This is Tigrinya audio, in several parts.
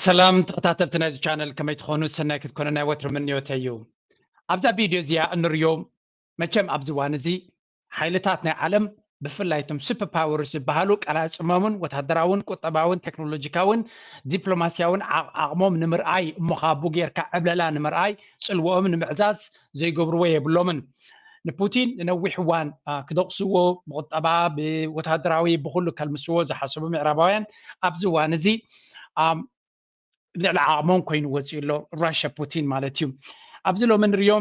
ሰላም ተኸታተልቲ ናይዚ ቻነል፣ ከመይ ትኾኑ? ሰናይ ክትኮኑ ናይ ወትሩ ምንዮተይ እዩ። ኣብዛ ቪድዮ እዚኣ እንርእዮ፣ መቸም ኣብዚ እዋን እዚ ሓይልታት ናይ ዓለም፣ ብፍላይ እቶም ሱፐር ፓወርስ ዝበሃሉ፣ ቀላጽሞምን ወታደራውን ቁጠባውን ቴክኖሎጂካውን ዲፕሎማሲያውን ዓቕ- ዓቕሞም ንምርኣይ፣ እሞ ኻቡ ጌርካ ዕብለላ ንምርኣይ፣ ጽልዎኦም ንምዕዛዝ ዘይገብርዎ የብሎምን። ንፑቲን ንነዊሕ እዋን ክደቕስዎ፣ ብቁጠባ፣ ብወታደራዊ፣ ብኩሉ ከልምስዎ ዝሓሰቡ ምዕራባውያን፣ ኣብዚ እዋን እዚ ልዕሊ ዓቕሞም ኮይኑ ወፂኡ ኣሎ። ራሽያ ፑቲን ማለት እዩ። ኣብዚ ሎሚ ንሪኦ፣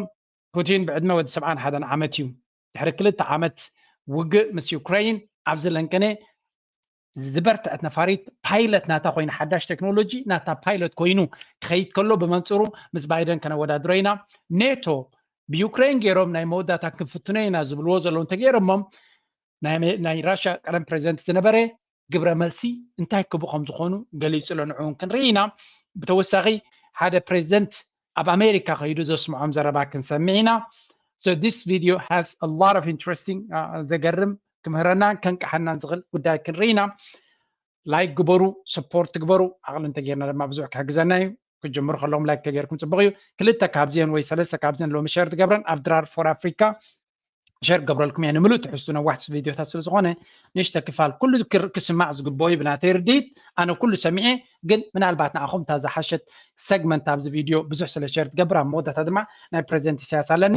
ፑቲን ብዕድመ ወዲ ሰብዓን ሓደን ዓመት እዩ። ድሕሪ ክልተ ዓመት ውግእ ምስ ዩክሬይን ኣብዚ ለንቀነ ዝበርትዐት ነፋሪት ፓይለት ናታ ኮይኑ፣ ሓዳሽ ቴክኖሎጂ ናታ ፓይለት ኮይኑ ክኸይድ ከሎ፣ ብመንፅሩ ምስ ባይደን ከነወዳድሮ ኢና። ኔቶ ብዩክሬን ገይሮም ናይ መወዳእታ ክንፍትኖ ኢና ዝብልዎ ዘለዉ እንተገይሮሞም፣ ናይ ራሽያ ቀደም ፕሬዚደንት ዝነበረ ግብረ መልሲ እንታይ ክቡ ከም ዝኾኑ ገሊፁ ኣሎ። ንዕኡ ክንርኢ ኢና። ብተወሳኺ ሓደ ፕሬዚደንት ኣብ ኣሜሪካ ከይዱ ዘስምዖም ዘረባ ክንሰምዕ ኢና። So this video has a lot of interesting ዘገርም ክምህረና ከንቅሓናን ዝኽእል ጉዳይ ክንርኢ ኢና። ላይክ ግበሩ፣ ሰፖርት ግበሩ። ዓቕሊ እንተጌርና ድማ ብዙሕ ክሕግዘና እዩ። ክጅምሩ ከለዎም ላይክ ተገይርኩም ፅቡቅ እዩ። ክልተ ካብዚአን ወይ ሰለስተ ካብዚአን ሎሚ ሸር ትገብረን ኣብ ድራር ፎር ኣፍሪካ ሸር ገብረልኩም እየ። ንምሉእ ትሕዝቱ ነዋሕቲ ቪድዮታት ስለ ዝኾነ ንእሽተ ክፋል ኩሉ ክስማዕ ዝግብኦ እዩ ብናተይ ርድኢት። ኣነ ኩሉ ሰሚዐ፣ ግን ምናልባት ንኣኹም እታ ዝሓሸት ሰግመንት ኣብዚ ቪድዮ ብዙሕ ስለ ሸር ትገብር፣ ኣብ መወዳእታ ድማ ናይ ፕሬዚደንት ኢሳያስ ኣለኒ።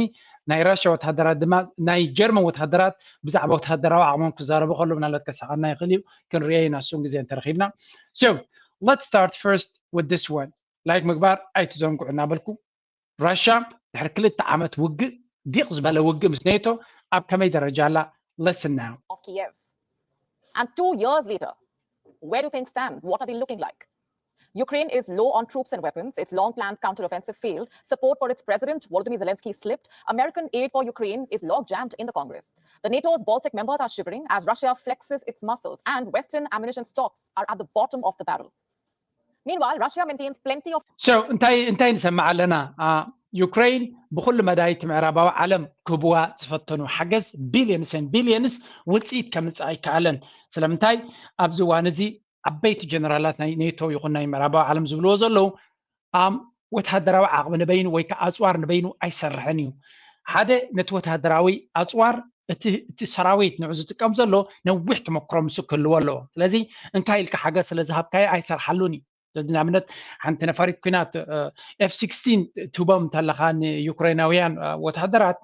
ናይ ራሽያ ወታደራት ድማ፣ ናይ ጀርመን ወታደራት ብዛዕባ ወታደራዊ ዓቕሞም ክዛረቡ ከሎ ምናልባት ከሳቐና ይኽእል እዩ። ክንሪኦ ኢና እሱን ግዜ እንተረኺብና። So let's start first with this one. ላይክ ምግባር ኣይትዘንግዑ እናበልኩ፣ ራሽያ ድሕሪ ክልተ ዓመት ውግእ፣ ዲቕ ዝበለ ውግእ ምስ ኔቶ ኣብ ከመይ ደረጃ ኣላ? Listen now. Of Kiev. And two years later, where do things stand? What are they looking like? Ukraine is low on troops and weapons. Its long planned counteroffensive failed. Support for its president, Volodymyr Zelensky, slipped. American aid for Ukraine is logjammed in the Congress. The NATO's Baltic members are shivering as Russia flexes its muscles, and Western ammunition stocks are at the bottom of the barrel. Meanwhile, Russia maintains plenty of So እንታይ እንታይ ንሰምዕ ኣለና? ዩክሬን ብኩሉ መዳይቲ ምዕራባዊ ዓለም ክህብዋ ዝፈተኑ ሓገዝ ቢልዮንስ ን ቢልዮንስ ውፅኢት ከምፅእ ኣይከኣለን። ስለምንታይ? ኣብዚ እዋን እዚ ዓበይቲ ጀነራላት ናይ ኔቶ ይኹን ናይ ምዕራባዊ ዓለም ዝብልዎ ዘለዉ፣ ኣም ወታደራዊ ዓቕሚ ንበይኑ ወይ ከዓ ኣፅዋር ንበይኑ ኣይሰርሕን እዩ። ሓደ ነቲ ወታደራዊ ኣፅዋር እቲ እቲ ሰራዊት ንዑ ዝጥቀም ዘሎ ነዊሕ ተመክሮ ምስ ክህልዎ ኣለዎ። ስለዚ እንታይ ኢልካ ሓገዝ ስለ ዝሃብካዮ ኣይሰርሓሉን እዩ። ስለዚ ንኣብነት ሓንቲ ነፋሪት ኩናት ኤፍ ሲክስቲን ትህቦም እንተለካ ንዩክሬናውያን ወታደራት፣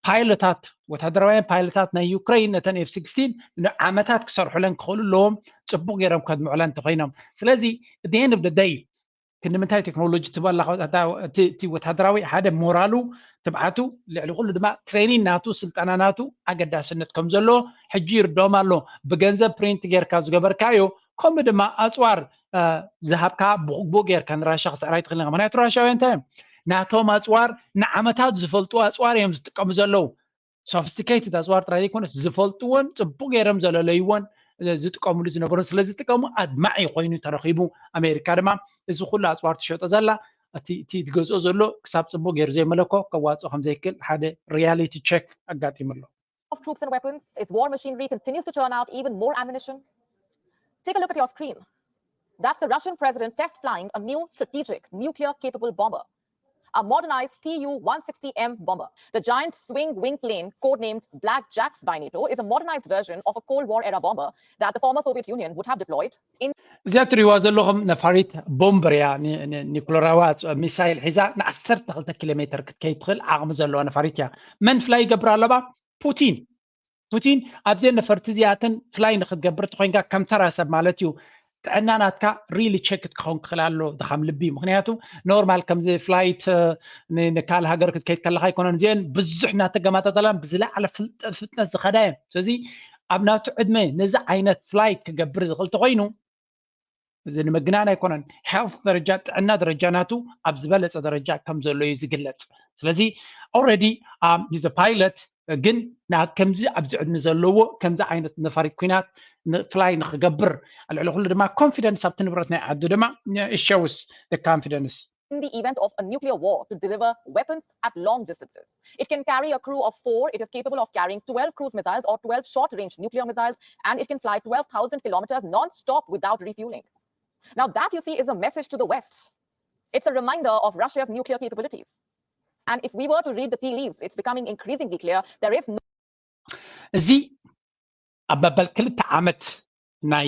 ፓይለታት፣ ወታደራውያን ፓይለታት ናይ ዩክሬን ነተን ኤፍ ሲክስቲን ንዓመታት ክሰርሑለን ክኽእሉ ኣለዎም፣ ፅቡቅ ገይሮም ከድምዑለን እንተኮይኖም። ስለዚ at the end of the day ክንዲ ምንታይ ቴክኖሎጂ ትበላ እቲ ወታደራዊ ሓደ ሞራሉ፣ ትብዓቱ፣ ልዕሊ ኩሉ ድማ ትሬኒን ናቱ፣ ስልጠና ናቱ ኣገዳስነት ከም ዘለዎ ሕጂ ይርድኦም ኣሎ። ብገንዘብ ፕሪንት ጌርካ ዝገበርካዮ፣ ከምኡ ድማ ኣፅዋር ዝሃብካ ብግቡእ ጌርካ ንራሻ ክስዕራ ኣይትኽእልን። ምክንያቱ ራሻውያን እንታይ እዮም? ናቶም ኣፅዋር ንዓመታት ዝፈልጡ ኣፅዋር እዮም ዝጥቀሙ ዘለዉ። ሶፊስቲኬትድ ኣፅዋር ጥራይ ዘይኮነስ ዝፈልጥዎን ፅቡቅ ገይሮም ዘለለይዎን ዝጥቀምሉ ዝነበሩን ስለ ዝጥቀሙ ኣድማዒ ኮይኑ ተረኺቡ። ኣሜሪካ ድማ እዚ ኩሉ ኣፅዋር ትሸጦ ዘላ እቲ እቲ ትገዝኦ ዘሎ ክሳብ ፅቡቅ ገይሩ ዘይመለኮ ከዋፅኦ ከም ዘይክእል ሓደ ሪያሊቲ ቸክ ኣጋጢሙ ኣሎ። Of troops and weapons, its war machinery continues to churn out even more ammunition. Take a look at your screen. That's the Russian president test flying a new strategic nuclear capable bomber, a modernized T U one sixty M bomber. The giant swing wing plane, codenamed Black Jacks by NATO, is a modernized version of a Cold War era bomber that the former Soviet Union would have deployed in እዚኣ ትሪእዋ ዘለኹም ነፋሪት ቦምበር እያ። ኒኩለራዊ ሚሳይል ሒዛ ን ዓሰርተ ክልተ ኪሎ ሜትር ክትከይድ ትኽእል ዓቕሚ ዘለዋ ነፋሪት እያ። መን ፍላይ ይገብር ኣለባ? ፑቲን። ፑቲን ኣብዘን ነፈርቲ እዚኣተን ፍላይ ንክትገብር ተኮይንካ ከም ተራ ሰብ ማለት እዩ። ጥዕና ናትካ ሪሊ ቸክ ክትከውን ክኽእል ኣሎ፣ ድኻም ልቢ። ምክንያቱ ኖርማል ከምዚ ፍላይት ንካል ሃገር ክትከይድ ከለካ ኣይኮነን። እዚአን ብዙሕ እናተገማጠጠላን ብዝለዓለ ፍጥነት ዝኸዳ እየን። ስለዚ ኣብ ናቱ ዕድመ ነዚ ዓይነት ፍላይት ክገብር ዝኽእል ተኮይኑ፣ እዚ ንምግናን ኣይኮነን፣ ሄልት ደረጃ፣ ጥዕና ደረጃ ናቱ ኣብ ዝበለፀ ደረጃ ከም ዘሎ እዩ ዝግለፅ። ስለዚ ኦልሬዲ ሂዝ ፓይለት፣ ግን ከምዚ ኣብዚ ዕድመ ዘለዎ ከምዚ ዓይነት ነፋሪት ኩናት ፍላይ ንክገብር፣ ልዕሊ ኩሉ ድማ ኮንፊደንስ ኣብቲ ንብረት ናይ ዓዱ ድማ ሸውስ ኮንፊደንስ። In the event of a nuclear war, to deliver weapons at long distances. It can carry a crew of four. It is capable of carrying twelve cruise missiles or twelve short-range nuclear missiles, and it can fly twelve thousand kilometers non-stop without refueling. Now, that, you see, is a message to the West. It's a reminder of Russia's nuclear capabilities. And if we were to read the tea leaves, it's becoming increasingly clear there is no እዚ ኣብ መበል ክልተ ዓመት ናይ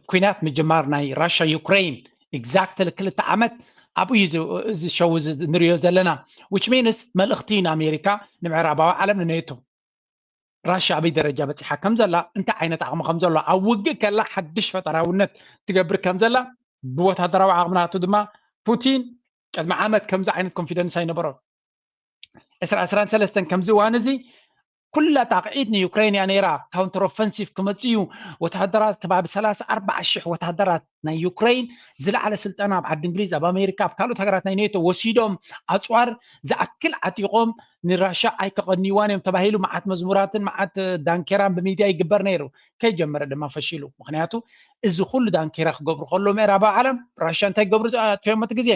ኩናት ምጅማር ናይ ራሽያ ዩክሬን exactly ክልተ ዓመት ኣብኡ እዩ እዚ ሸው እዚ ንሪኦ ዘለና። Which means መልእኽቲ ንኣሜሪካ፣ ንምዕራባዊ ዓለም፣ ንኔቶ፣ ራሽያ ኣበይ ደረጃ በፂሓ ከም ዘላ፣ እንታይ ዓይነት ዓቕሚ ከም ዘሎ፣ ኣብ ውግእ ከላ ሓድሽ ፈጠራውነት ትገብር ከም ዘላ፣ ብወታደራዊ ዓቕሚ ናቱ ድማ ፑቲን ቅድሚ ዓመት ከምዚ ዓይነት ኮንፊደንስ ኣይነበሮን። ዕስራ ዕስራን ሰለስተን ከምዚ እዋን እዚ ኩላ ጣቕዒት ንዩክሬን እያ ነይራ። ካውንተር ኦፈንሲቭ ክመፅእ እዩ፣ ወታደራት ከባቢ ሰላሳ ኣርባዓ ሽሕ ወታደራት ናይ ዩክሬን ዝለዓለ ስልጠና ኣብ ዓዲ እንግሊዝ፣ ኣብ ኣሜሪካ፣ ኣብ ካልኦት ሃገራት ናይ ኔቶ ወሲዶም ኣፅዋር ዝኣክል ዓጢቖም ንራሻ ኣይከቐንይዋን እዮም ተባሂሉ መዓት መዝሙራትን መዓት ዳንኬራን ብሚድያ ይግበር ነይሩ። ከይጀመረ ድማ ፈሺሉ። ምክንያቱ እዚ ኩሉ ዳንኬራ ክገብሩ ከሎ ምዕራባዊ ዓለም ራሻ እንታይ ክገብሩ ኣጥፊኦሞ እቲ ግዜ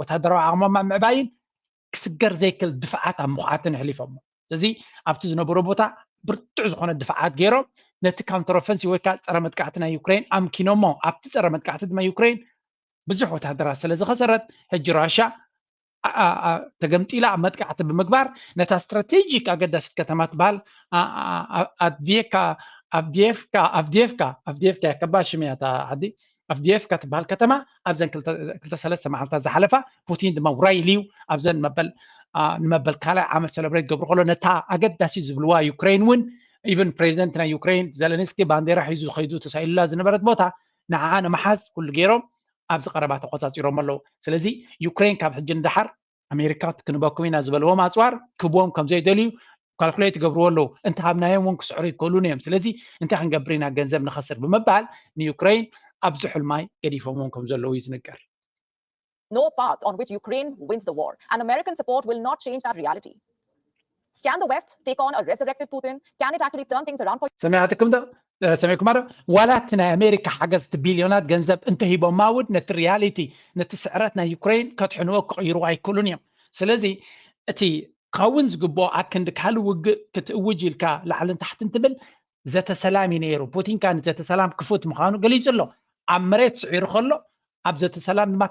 ወታደራዊ ዓቕሞም ኣብ ምዕባይን ክስገር ዘይክል ድፍዓት ኣብ ምኹዓትን ኣሕሊፎሞ። ስለዚ ኣብቲ ዝነበሮ ቦታ ብርቱዕ ዝኾነ ድፍዓት ገይሮም ነቲ ካውንተር ኦፈንሲቭ ወይ ከዓ ፀረ መጥቃዕቲ ናይ ዩክሬን ኣምኪኖሞ። ኣብቲ ፀረ መጥቃዕቲ ድማ ዩክሬን ብዙሕ ወታደራት ስለ ዝኸሰረት ሕጂ ራሻ ተገምጢላ ኣብ መጥቃዕቲ ብምግባር ነታ ስትራቴጂክ ኣገዳሲት ከተማ ትበሃል ኣድቪካ ኣቭዲየፍካ ኣቭዲየፍካ ኣቭዲየፍካ ከባ ሽም እያ እታ ዓዲ ኣቭዲየፍካ ትበሃል ከተማ ኣብዘን ክልተ ሰለስተ መዓልታት ዝሓለፋ ፑቲን ድማ ውራይ ኢልዩ ኣብዘን መበል ንመበል ካልኣይ ዓመት ሰለብሬት ገብሩ ከሎ ነታ ኣገዳሲ ዝብልዋ ዩክሬን እውን ኢቨን ፕሬዚደንት ናይ ዩክሬን ዘለንስኪ ባንዴራ ሒዙ ከይዱ ተሳኢሉላ ዝነበረት ቦታ ንዓኣ ንምሓዝ ኩሉ ገይሮም ኣብዚ ቀረባ ተቆፃፂሮም ኣለዉ። ስለዚ ዩክሬን ካብ ሕጂ ንደሓር ኣሜሪካ ክትክንበኩም ኢና ዝበልዎም ኣፅዋር ክብዎም ከም ዘይደልዩ ካልኩሌት ይገብርዎ ኣለዉ። እንተሃብናዮም እውን ክስዕሩ ይክእሉን እዮም። ስለዚ እንታይ ክንገብር ኢና ገንዘብ ንኸስር ብምባል ንዩክሬን ኣብዚ ሕልማይ ገዲፎምዎም ከም ዘለዉ እዩ ዝንገር። No path on which Ukraine wins the war, and American support will not change that reality. Can the West take on a resurrected Putin? Can it actually turn things around for ሰሚዕክም ዶ? ሰሚዕኩማ ዶ? ዋላ እቲ ናይ ኣሜሪካ ሓገዝ እቲ ቢልዮናት ገንዘብ እንተሂቦማ እውን ነቲ ሪያሊቲ ነቲ ስዕረት ናይ ዩክሬን ከድሕንዎ ክቕይርዎ ኣይክእሉን እዮም። ስለዚ እቲ ክኸውን ዝግብኦ ኣክንዲ ካልእ ውግእ ክትእውጅ ኢልካ ላዕልን ታሕትን ትብል ዘተ ሰላም እዩ ነይሩ። ፑቲን ከኣ ንዘተ ሰላም ክፉት ምዃኑ ገሊጹ ኣሎ። ኣብ መሬት ስዒሩ ከሎ ኣብ ዘተ ሰላም ድማ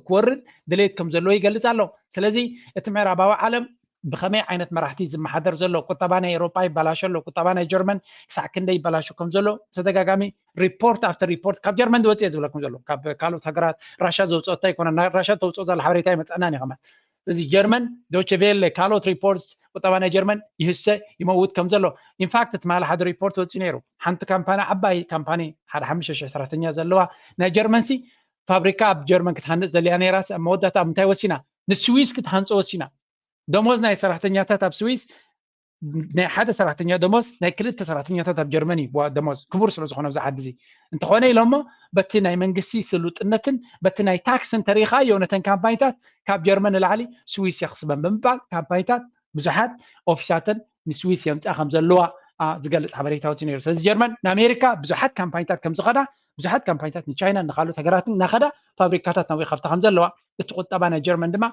ክወርድ ድሌት ከም ዘለዎ ይገልጽ ኣሎ። ስለዚ እቲ ምዕራባዊ ዓለም ብኸመይ ዓይነት መራሕቲ ዝመሓደር ዘሎ ቁጠባ ናይ ኤሮጳ ይበላሾ ኣሎ፣ ቁጠባ ናይ ጀርመን ክሳዕ ክንደይ ይበላሾ ከም ዘሎ ተደጋጋሚ ሪፖርት ኣፍተር ሪፖርት ካብ ጀርመን ዝወፅእ ዝብለኩም ዘሎ ካብ ካልኦት ሃገራት ራሻ ዘውፅኦ እንታይ ይኮነ ራሻ ተውፅኦ ዘላ ሓበሬታ ይመፀና ኒ ከማን እዚ ጀርመን ዶቼ ቬለ ካልኦት ሪፖርት ቁጠባ ናይ ጀርመን ይህሰ ይመውት ከም ዘሎ ኢንፋክት ትማሊ ሓደ ሪፖርት ወፂኡ ነይሩ። ሓንቲ ካምፓኒ ዓባይ ካምፓኒ ሓደ ሓሙሽተ ሽሕ ሰራሕተኛ ዘለዋ ናይ ጀርመን ሲ ፋብሪካ ኣብ ጀርመን ክትሃንፅ ደልያ ነይራ። ኣብ መወዳእታ ኣብ ምንታይ ወሲና? ንስዊስ ክትሃንፆ ወሲና። ደሞዝ ናይ ሰራሕተኛታት ኣብ ስዊስ ናይ ሓደ ሰራሕተኛ ደሞዝ ናይ ክልተ ሰራሕተኛታት ኣብ ጀርመን እዩ ደሞዝ ክቡር ስለ ዝኾነ ኣብዚ ዓዲ እዚ እንተኾነ ኢሎሞ በቲ ናይ መንግስቲ ስሉጥነትን በቲ ናይ ታክስን ተሪኻዮ ነተን ካምፓኒታት ካብ ጀርመን ንላዕሊ ስዊስ የኽስበን ብምባል ካምፓኒታት ብዙሓት ኦፊሳተን ንስዊስ የምፅኣ ከም ዘለዋ ዝገልፅ ሓበሬታዎች ነይሩ። ስለዚ ጀርመን ንኣሜሪካ ብዙሓት ካምፓኒታት ከም ዝኸዳ ብዙሓት ካምፓኒታት ንቻይና ንካልኦት ሃገራትን እናኸዳ ፋብሪካታት ናብኡ ይኸፍታ ከም ዘለዋ እቲ ቁጠባ ናይ ጀርመን ድማ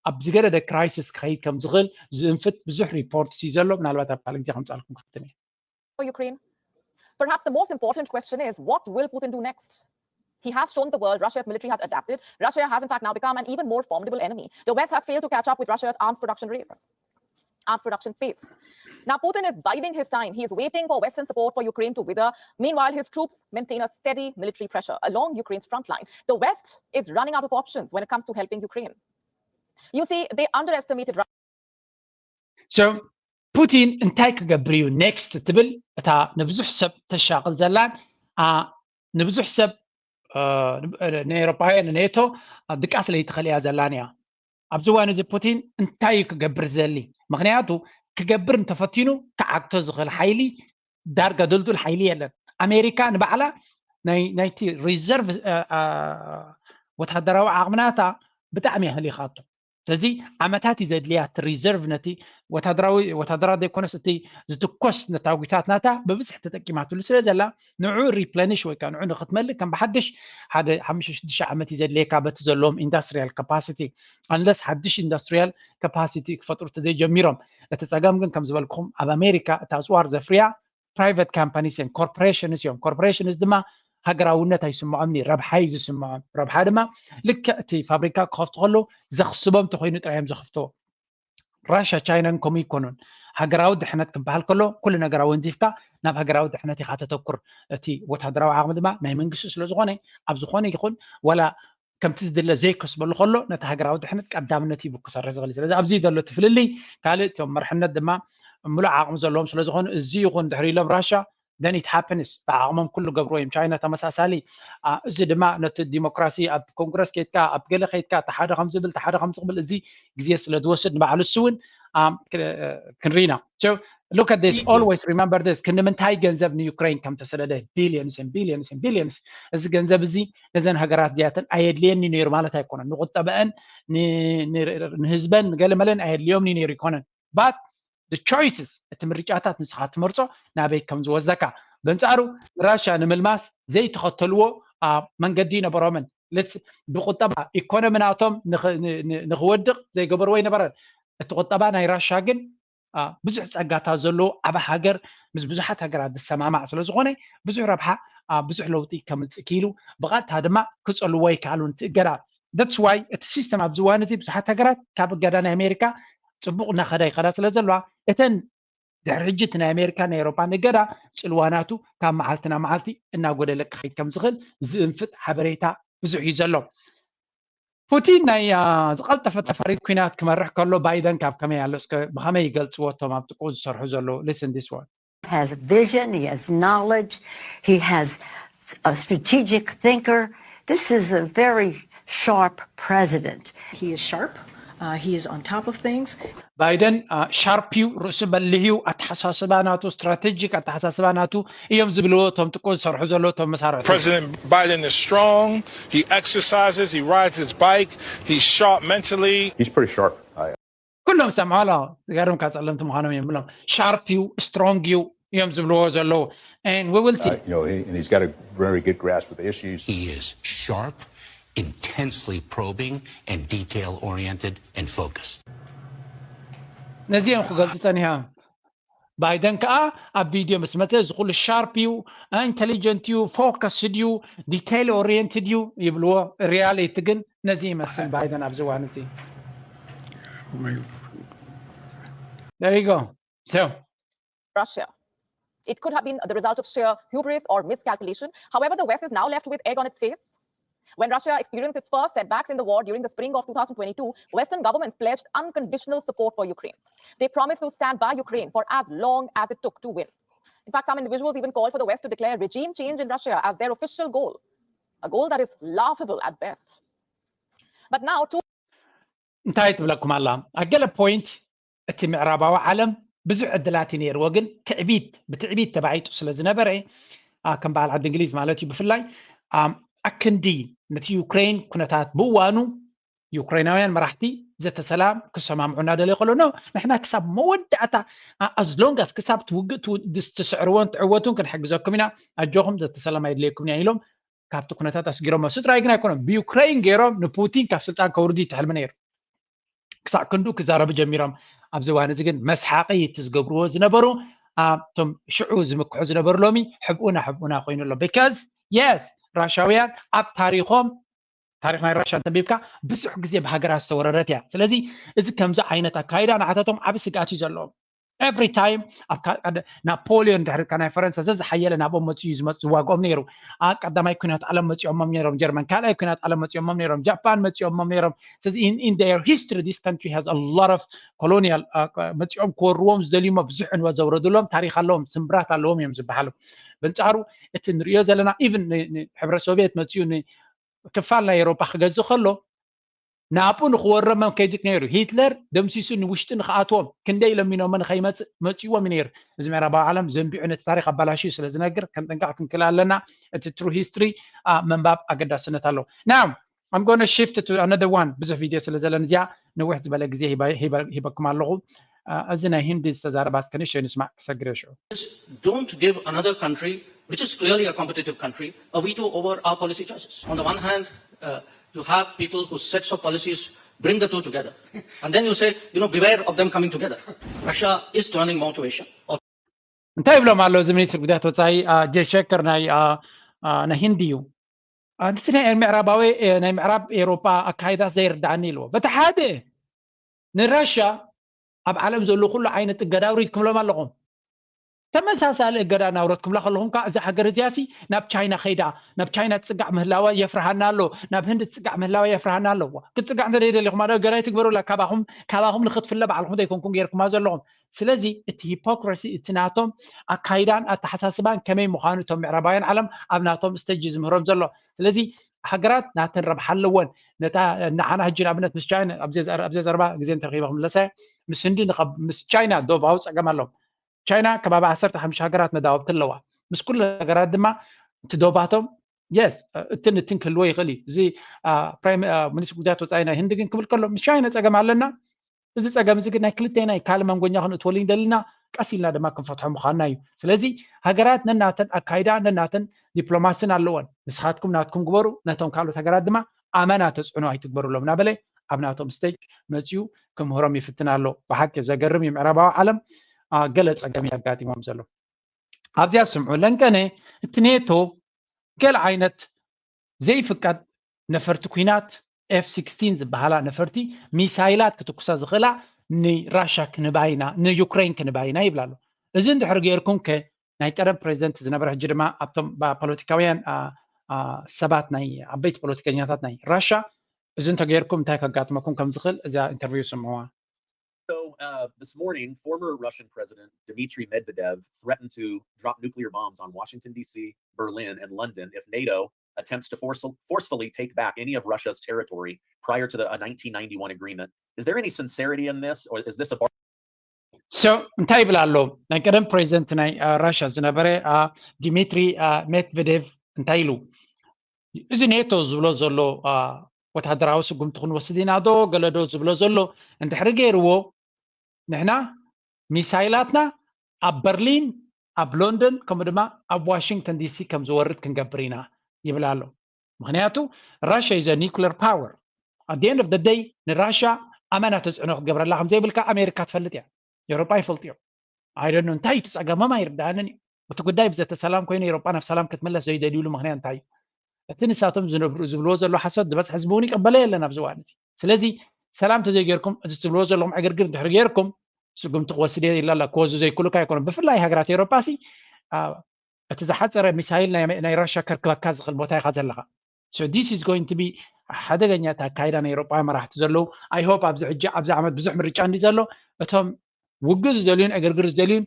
ኣብ ዝገደደ ክራይሲስ ክኸይድ ከም ዝኽእል ዝእንፍት ብዙሕ ሪፖርት እዩ ዘሎ። ምናልባት ኣብ ካልእ ግዜ ከምፃልኩም ክፍትን እየ። For Ukraine. Perhaps the most important question is what will Putin do next? He has shown the world Russia's military has adapted. Russia has, in fact, now become an even more formidable enemy. The West has failed to catch up with Russia's arms production race, arms production pace. Now, Putin is biding his time. He is waiting for Western support for Ukraine to wither. Meanwhile, his troops maintain a steady military pressure along Ukraine's front line. The West is running out of options when it comes to helping Ukraine. You see, they underestimated Russia. So, ፑቲን እንታይ ክገብር እዩ ኔክስት ትብል እታ ንብዙሕ ሰብ ተሻቕል ዘላን ንብዙሕ ሰብ ንኤሮፓውያን ንኔቶ ድቃስ ለይቲ ከልያ ዘላን እያ። ኣብዚ እዋን እዚ ፑቲን እንታይ እዩ ክገብር ዘሊ? ምክንያቱ ክገብር እንተፈቲኑ ክዓግቶ ዝኽእል ሓይሊ ዳርጋ ድልዱል ሓይሊ የለን። ኣሜሪካ ንባዕላ ናይቲ ሪዘርቭ ወታደራዊ ዓቕምናታ ብጣዕሚ ኣህሊኻቶ። ስለዚ ዓመታት እዩ ዘድልያ እቲ ሪዘርቭ ነቲ ወታደራዊ ወታደራት ዘይኮነስ እቲ ዝትኮስ ነታጒታት ናታ ብብዝሒ ተጠቂማትሉ ስለ ዘላ ንዑ ሪፕለኒሽ ወይ ከዓ ንዑ ንክትመልእ ከም ብሓድሽ ሓደ ሓሙሽተ ሽዱሽተ ዓመት እዩ ዘድልየካ በቲ ዘለዎም ኢንዳስትሪያል ካፓሲቲ ኣንለስ ሓድሽ ኢንዳስትሪያል ካፓሲቲ ክፈጥሩ ተዘይጀሚሮም። እቲ ፀገም ግን ከም ዝበልኩኹም ኣብ ኣሜሪካ እቲ ኣፅዋር ዘፍርያ ፕራይቨት ካምፓኒስ እዮም፣ ኮርፖሬሽንስ እዮም። ኮርፖሬሽንስ ድማ ሃገራውነት ኣይስምዖም፣ ረብሓ እዩ ዝስምዖም። ረብሓ ድማ ልክዕ እቲ ፋብሪካ ክኸፍቱ ከለዉ ዘኽስቦም ተኮይኑ ጥራይ እዮም ዘኽፍትዎ። ራሻ ቻይናን ከምኡ ይኮኑን። ሃገራዊ ድሕነት ክበሃል ከሎ ኩሉ ነገር ኣወንዚፍካ ናብ ሃገራዊ ድሕነት ኢኻ ተተኩር። እቲ ወታደራዊ ዓቕሚ ድማ ናይ መንግስቲ ስለ ዝኾነ ኣብ ዝኾነ ይኹን ዋላ ከምቲ ዝድለ ዘይከስበሉ ከሎ ነቲ ሃገራዊ ድሕነት ቀዳምነት ሂቡ ክሰርሕ ዝኽእል እዩ። ስለዚ ኣብዚ ዘሎ እቲ ፍልልይ ካልእ እቶም መርሕነት ድማ ምሉእ ዓቕሚ ዘለዎም ስለ ዝኾኑ እዚ ይኹን ድሕሪ ኢሎም ራሻ then it happens ብዓቕሞም ኩሉ ገብርዎ እዮም። ቻይና ተመሳሳሊ። እዚ ድማ ነቲ ዲሞክራሲ ኣብ ኮንግረስ ከይድካ ኣብ ገለ ከይድካ ተሓደ ከም ዝብል ተሓደ ከም ዝቕብል እዚ ግዜ ስለ ዝወስድ ንባዕሉ እሱ እውን ክንሪና look at this always remember this ክንዲ ምንታይ ገንዘብ ንዩክሬን ከም ተሰደደ billions and billions and billions። እዚ ገንዘብ እዚ ነዘን ሃገራት እዚኣተን ኣየድልየኒ ነይሩ ማለት ኣይኮነን። ንቁጠበአን ንህዝበን ንገለመለን ኣየድልዮም ነይሩ ይኮነን but the choices እቲ ምርጫታት ንስኻ ትመርጾ ናበይ ከም ዝወስደካ። በንጻሩ ንራሻ ንምልማስ ዘይተኸተልዎ መንገዲ ይነበሮምን ብቁጠባ ኢኮኖሚ ናቶም ንኽወድቕ ዘይገበርዎ ይነበረን። እቲ ቁጠባ ናይ ራሻ ግን ብዙሕ ጸጋታት ዘለዎ ዓቢ ሃገር ምስ ብዙሓት ሃገራት ዝሰማማዕ ስለ ዝኾነ ብዙሕ ረብሓ ብዙሕ ለውጢ ከምጽእ ክኢሉ ብቐጥታ ድማ ክጸልዎ ይከኣሉ እንትእገዳ that's why እቲ ሲስተም ኣብዚ እዋን እዚ ብዙሓት ሃገራት ካብ እገዳ ናይ ኣሜሪካ ጽቡቕ እናኸዳ ይኸዳ ስለ ዘለዋ እተን ድሕሪ ሕጂ እቲ ናይ ኣሜሪካ ናይ ኤሮፓን እገዳ ጽልዋ ናቱ ካብ መዓልቲ ናብ መዓልቲ እናጎደለ ክኸይድ ከም ዝኽእል ዝእንፍት ሓበሬታ ብዙሕ እዩ ዘሎ። ፑቲን ናይ ዝቐልጠፈ ተፋሪድ ኩናት ክመርሕ ከሎ ባይደን ካብ ከመይ ኣሎ እስከ ብኸመይ ይገልፅዎ እቶም ኣብ ጥቅኡ ዝሰርሑ ዘለዉ? Listen this one. Has vision, he has knowledge, he has a strategic thinker. This is a very sharp president. He is sharp. Uh, he is on top of things. ባይደን ሻርፕ እዩ፣ ርእሱ በሊህ እዩ፣ ኣተሓሳስባ ናቱ ስትራቴጂክ ኣተሓሳስባ ናቱ እዮም ዝብልዎ እቶም ጥቁ ዝሰርሑ ዘለዉ እቶም መሳርሕቲ። President Biden is strong. He exercises. He rides his bike. He's sharp mentally. He's pretty sharp. I, ኩሎም ሰምዖ ኣሎ። ዝገርምካ ጸለምቲ ምዃኖም እዮም ብሎም ሻርፕ እዩ፣ ስትሮንግ እዩ እዮም ዝብልዎ ዘለዉ። And we will see. uh, you know, he, and he's got a very good grasp of the issues. He is sharp, intensely probing, and detail oriented and focused. ነዚኦም ክገልጹ ጸኒሖም። ባይደን ከዓ ኣብ ቪድዮ ምስ መፀ እዚ ኩሉ ሻርፕ እዩ፣ ኢንቴሊጀንት እዩ፣ ፎከስድ እዩ፣ ዲቴይል ኦሪየንትድ እዩ ይብልዎ። ሪያሊቲ ግን ነዚ ይመስል ባይደን ኣብዚ እዋን እዚ። There you go. So Russia. It could have been the result of sheer hubris or miscalculation. However, the West is now left with egg on its face. When Russia experienced its first setbacks in the war during the spring of two thousand twenty-two, Western governments pledged unconditional support for Ukraine. They promised to stand by Ukraine for as long as it took to win. In fact, some individuals even called for the West to declare regime change in Russia as their official goal, a goal that is laughable at best. But now, two እንታይ ትብለኩም ኣላ? ኣብ ገለ ፖይንት እቲ ምዕራባዊ ዓለም ብዙሕ ዕድላት እዩ ነይርዎ፣ ግን ትዕቢት ብትዕቢት ተባዒጡ ስለ ዝነበረ ከም በዓል ዓዲ እንግሊዝ ማለት እዩ ብፍላይ ኣክንዲ ነቲ ዩክሬን ኩነታት ብእዋኑ ዩክሬናውያን መራሕቲ ዘተሰላም ክሰማምዑ እናደለዩ ከሎ no ንሕና ክሳብ መወዳእታ ኣዝሎንጋስ ክሳብ ትውግእ ትስዕርዎን ትዕወቱን ክንሕግዘኩም ኢና፣ ኣጆኹም ዘተሰላም ኣይድልየኩም ኢና ኢሎም ካብቲ ኩነታት ኣስጊሮሞ። ስድራይ ግን ኣይኮነን ብዩክሬን ገይሮም ንፑቲን ካብ ስልጣን ከውርዱ ይትሕልሚ ነይሩ። ክሳዕ ክንዱ ክዛረቡ ጀሚሮም። ኣብዚ እዋን እዚ ግን መስሓቂ እቲ ዝገብርዎ ዝነበሩ ኣብቶም ሽዑ ዝምክሑ ዝነበሩ ሎሚ ሕብኡና ሕብኡና ኮይኑ ኣሎ። Because yes ራሻውያን ኣብ ታሪኾም ታሪኽ ናይ ራሻ እንተንቢብካ ብዙሕ ግዜ ብሃገራት ዝተወረረት እያ። ስለዚ እዚ ከምዚ ዓይነት ኣካይዳ ንዓታቶም ዓቢ ስግኣት እዩ ዘለዎም። Every time ኣብ ናፖሊዮን ድሕሪ ናይ ፈረንሳ ዘዝሓየለ ናብኦም መፅኡ እዩ ዝመፅ ዝዋግኦም ነይሩ። ቀዳማይ ኩናት ዓለም መፂኦሞም ነይሮም፣ ጀርመን ካልኣይ ኩናት ዓለም መፂኦሞም ነይሮም፣ ጃፓን መፂኦሞም ነይሮም። ስለዚ in their history this country has a lot of colonial መፂኦም ክወርዎም ዝደልዩሞ ብዙሕ ዕንወት ዘውረድሎም ታሪክ ኣለዎም፣ ስምብራት ኣለዎም እዮም ዝበሃሉ። በንፃሩ እቲ ንሪኦ ዘለና even ሕብረ ሶቪየት መፂኡ ክፋል ናይ ኤሮፓ ክገዝእ ከሎ ናብኡ ንክወረመም ከይዲ ነይሩ። ሂትለር ደምሲሱ ንውሽጢ ንክኣትዎም ክንደይ ለሚኖሞ ንከይመፅእ መፂዎም እዩ ነይሩ። እዚ ምዕራባዊ ዓለም ዘንቢዑ ነቲ ታሪክ ኣባላሽዩ ስለ ዝነግር ከንጥንቀቕ ክንክእል ኣለና። እቲ ትሩ ሂስትሪ ምንባብ ኣገዳስነት ኣለዎ። Now I'm gonna shift to another one። ብዙሕ ቪድዮ ስለ ዘለኒ እዚኣ ንውሕ ዝበለ ግዜ ሂበኩም ኣለኹ። እዚ ናይ ሂንዲ ዝተዛረባ እስከ ንእሽተይ ንስማዕ ክሰግር ሽዑ። Don't give another country, which is clearly a competitive country, a veto over our policy choices. On the one hand, uh, you have people whose sets of policies bring the two together. And then you say, you know, beware of them coming together. Russia is turning more to Asia. እንታይ ይብሎም ኣሎ እዚ ሚኒስትር ጉዳያት ወፃኢ ጄ ሸከር ናይ ናይ ህንዲ እዩ። ኣንቲ ናይ ምዕራባዊ ናይ ምዕራብ ኤሮጳ ኣካይዳስ ዘይርዳእኒ ኢልዎ። በቲ ሓደ ንራሻ ኣብ ዓለም ዘሎ ኩሉ ዓይነት እገዳ ኣውሪድኩምሎም ኣለኹም። ተመሳሳሊ እገዳ እናውረድኩምላ ከለኹም ከዓ እዛ ሃገር እዚኣ ሲ ናብ ቻይና ከይዳ ናብ ቻይና ትፅጋዕ ምህላዋ የፍርሃና ኣሎ፣ ናብ ህንዲ ትፅጋዕ ምህላዋ የፍርሃና ኣለዎ። ክትፅጋዕ እንተ ደሊኹም ኣደ እገዳ ይትግበሩላ። ካባኹም ካባኹም ንክትፍለ ባዕልኹም ዘይኮንኩም ገይርኩማ ዘለኹም። ስለዚ እቲ ሂፖክራሲ እቲ ናቶም ኣካይዳን ኣተሓሳስባን ከመይ ምዃኑ እቶም ምዕራባውያን ዓለም ኣብ ናቶም ስተጅ ዝምህሮም ዘሎ። ስለዚ ሃገራት ናተን ረብሓ ኣለወን። ነታ ንዓና ሕጂ ንኣብነት ምስ ቻይና ኣብዚ ዘረባ ግዜ እንተረኪበ ክምለሰ ምስ ህንዲ ምስ ቻይና ዶባዊ ፀገም ኣለዎም። ቻይና ከባቢ ዓሰርተ ሓሙሽተ ሃገራት መዳወብቲ ኣለዋ። ምስ ኩሉ ሃገራት ድማ እቲ ዶባቶም የስ እትን እትን ክህልዎ ይኽእል እዩ። እዚ ሚኒስትሪ ጉዳያት ወፃኢ ናይ ህንዲ ግን ክብል ከሎ ምስ ቻይና ፀገም ኣለና። እዚ ፀገም እዚ ግን ናይ ክልቴና እዩ። ካልእ መንጎኛ ክንእትወሉ ይደልና፣ ቀስ ኢልና ድማ ክንፈትሖ ምዃንና እዩ። ስለዚ ሃገራት ነናተን ኣካይዳ ነናተን ዲፕሎማስን ኣለዎን። ንስኻትኩም ናትኩም ግበሩ፣ ነቶም ካልኦት ሃገራት ድማ ኣመና ተፅዕኖ ኣይትግበሩሎም እናበለ ኣብ ናቶም ስቴጅ መፅዩ ክምህሮም ይፍትን ኣሎ። ብሓቂ ዘገርም እዩ። ምዕራባዊ ዓለም ገለ ፀገም እዩ ኣጋጢሞም ዘሎ። ኣብዚኣ ስምዑ ለንቀነ እቲ ኔቶ ገለ ዓይነት ዘይፍቀድ ነፈርቲ ኩናት ኤፍ ሲክስቲን ዝበሃላ ነፈርቲ ሚሳይላት ክትኩሳ ዝኽእላ ንራሻ ክንባይና ንዩክሬን ክንባይና ይብላ ኣሎ። እዚ እንድሕር ገይርኩም ከ ናይ ቀደም ፕሬዚደንት ዝነበረ ሕጂ ድማ ኣብቶም ፖለቲካውያን ሰባት ናይ ዓበይቲ ፖለቲከኛታት ናይ ራሻ እዚ እንተገይርኩም እንታይ ከጋጥመኩም ከም ዝኽእል እዛ ኢንተርቪው ስምዕዋ። So uh, this morning, former Russian President Dmitry Medvedev threatened to drop nuclear bombs on Washington, D C, Berlin, and London if NATO attempts to force, forcefully take back any of Russia's territory prior to the uh, nineteen ninety-one agreement. Is there any sincerity in this, or is this a bar? So እንታይ ይብል ኣሎ ናይ ቀደም ፕሬዚደንት ናይ ራሽያ ዝነበረ ዲሚትሪ ሜድቬዴቭ እንታይ ኢሉ እዚ ኔቶ ዝብሎ ዘሎ ወታደራዊ ስጉምቲ ክንወስድ ኢና ዶ ገለ ዶ ዝብሎ ዘሎ እንድሕሪ ገይርዎ ንሕና ሚሳይላትና ኣብ በርሊን ኣብ ሎንደን ከምኡ ድማ ኣብ ዋሽንግተን ዲሲ ከም ዝወርድ ክንገብር ኢና ይብል ኣሎ። ምክንያቱ ራሽያ is a nuclear power. At the end of the day ንራሽያ ኣመና ተፅዕኖ ክትገብረላ ከም ዘይብልካ ኣሜሪካ ትፈልጥ እያ፣ ኤውሮጳ ይፈልጥዮ። ኣይደኖ እንታይ እዩ ትፀገሞም ኣይርዳእንን እዩ። እቲ ጉዳይ ብዘተ ሰላም ኮይኑ ኤውሮጳ ናብ ሰላም ክትምለስ ዘይደልዩሉ ምክንያት እንታይ እዩ? እቲ ንሳቶም ዝነብሩ ዝብልዎ ዘሎ ሓሶት ዝበፅሕ ህዝቢ እውን ይቀበለ የለን ኣብዚ እዋን እዚ። ስለዚ ሰላም ተዘይገይርኩም እዚ ትብልዎ ዘለኹም ዕግርግር እንድሕር ገይርኩም ስጉምቲ ክወስድ እየ ኢላ ኣላ። ክወዙ ዘይክእሉካ ኣይኮኑን። ብፍላይ ሃገራት ኤውሮጳ ሲ እቲ ዝሓፀረ ሚሳይል ናይ ራሽያ ከርክበካ ዝኽእል ቦታ ኢኻ ዘለኻ። So this is going to be ሓደገኛ እቲ ኣካይዳ ናይ ኤውሮጳውያን መራሕቲ ዘለዉ። I hope ኣብዚ ሕጂ ኣብዚ ዓመት ብዙሕ ምርጫ እንዲ ዘሎ እቶም ውግእ ዝደልዩን ዕግርግር ዝደልዩን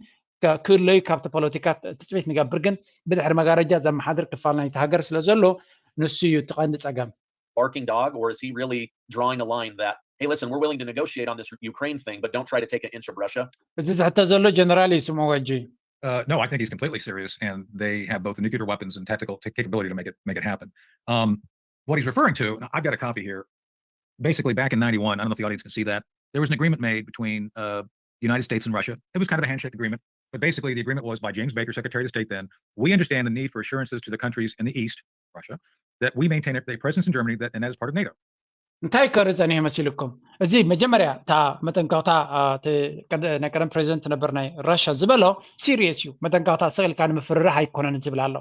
ክእለዩ ካብቲ ፖለቲካ ትፅቢት ንገብር፣ ግን ብድሕሪ መጋረጃ ዘመሓድር ክፋል ናይቲ ሃገር ስለ ዘሎ ንሱ እዩ እቲ ቀንዲ ፀገም። Barking dog, or is he really drawing a line that, hey, listen, we're willing to negotiate on this Ukraine thing, but don't try to take an inch of Russia? እዚ ዝሕተት ዘሎ ጀነራል እዩ ስምዕዎ ሕጂ። Uh, no, I think he's completely serious, and they have both the nuclear weapons and tactical t- capability to make it make it happen. Um, what he's referring to, and I've got a copy here. Basically, back in ninety-one, I don't know if the audience can see that, there was an agreement made between uh, the United States and Russia. It was kind of a handshake agreement, but basically, the agreement was by James Baker, Secretary of State then. We understand the need for assurances to the countries in the East, Russia, that we maintain a presence in Germany, that, and that is part of NATO. እንታይ ከርኢ ጸኒሑ መሲልኩም? እዚ መጀመርያ እታ መጠንቀቕታ ናይ ቀደም ፕሬዚደንት ነበር ናይ ራሽያ ዝበሎ ሲሪየስ እዩ። መጠንቀቕታ ስቕ ኢልካ ንምፍርራሕ ኣይኮነን ዝብል ኣሎ።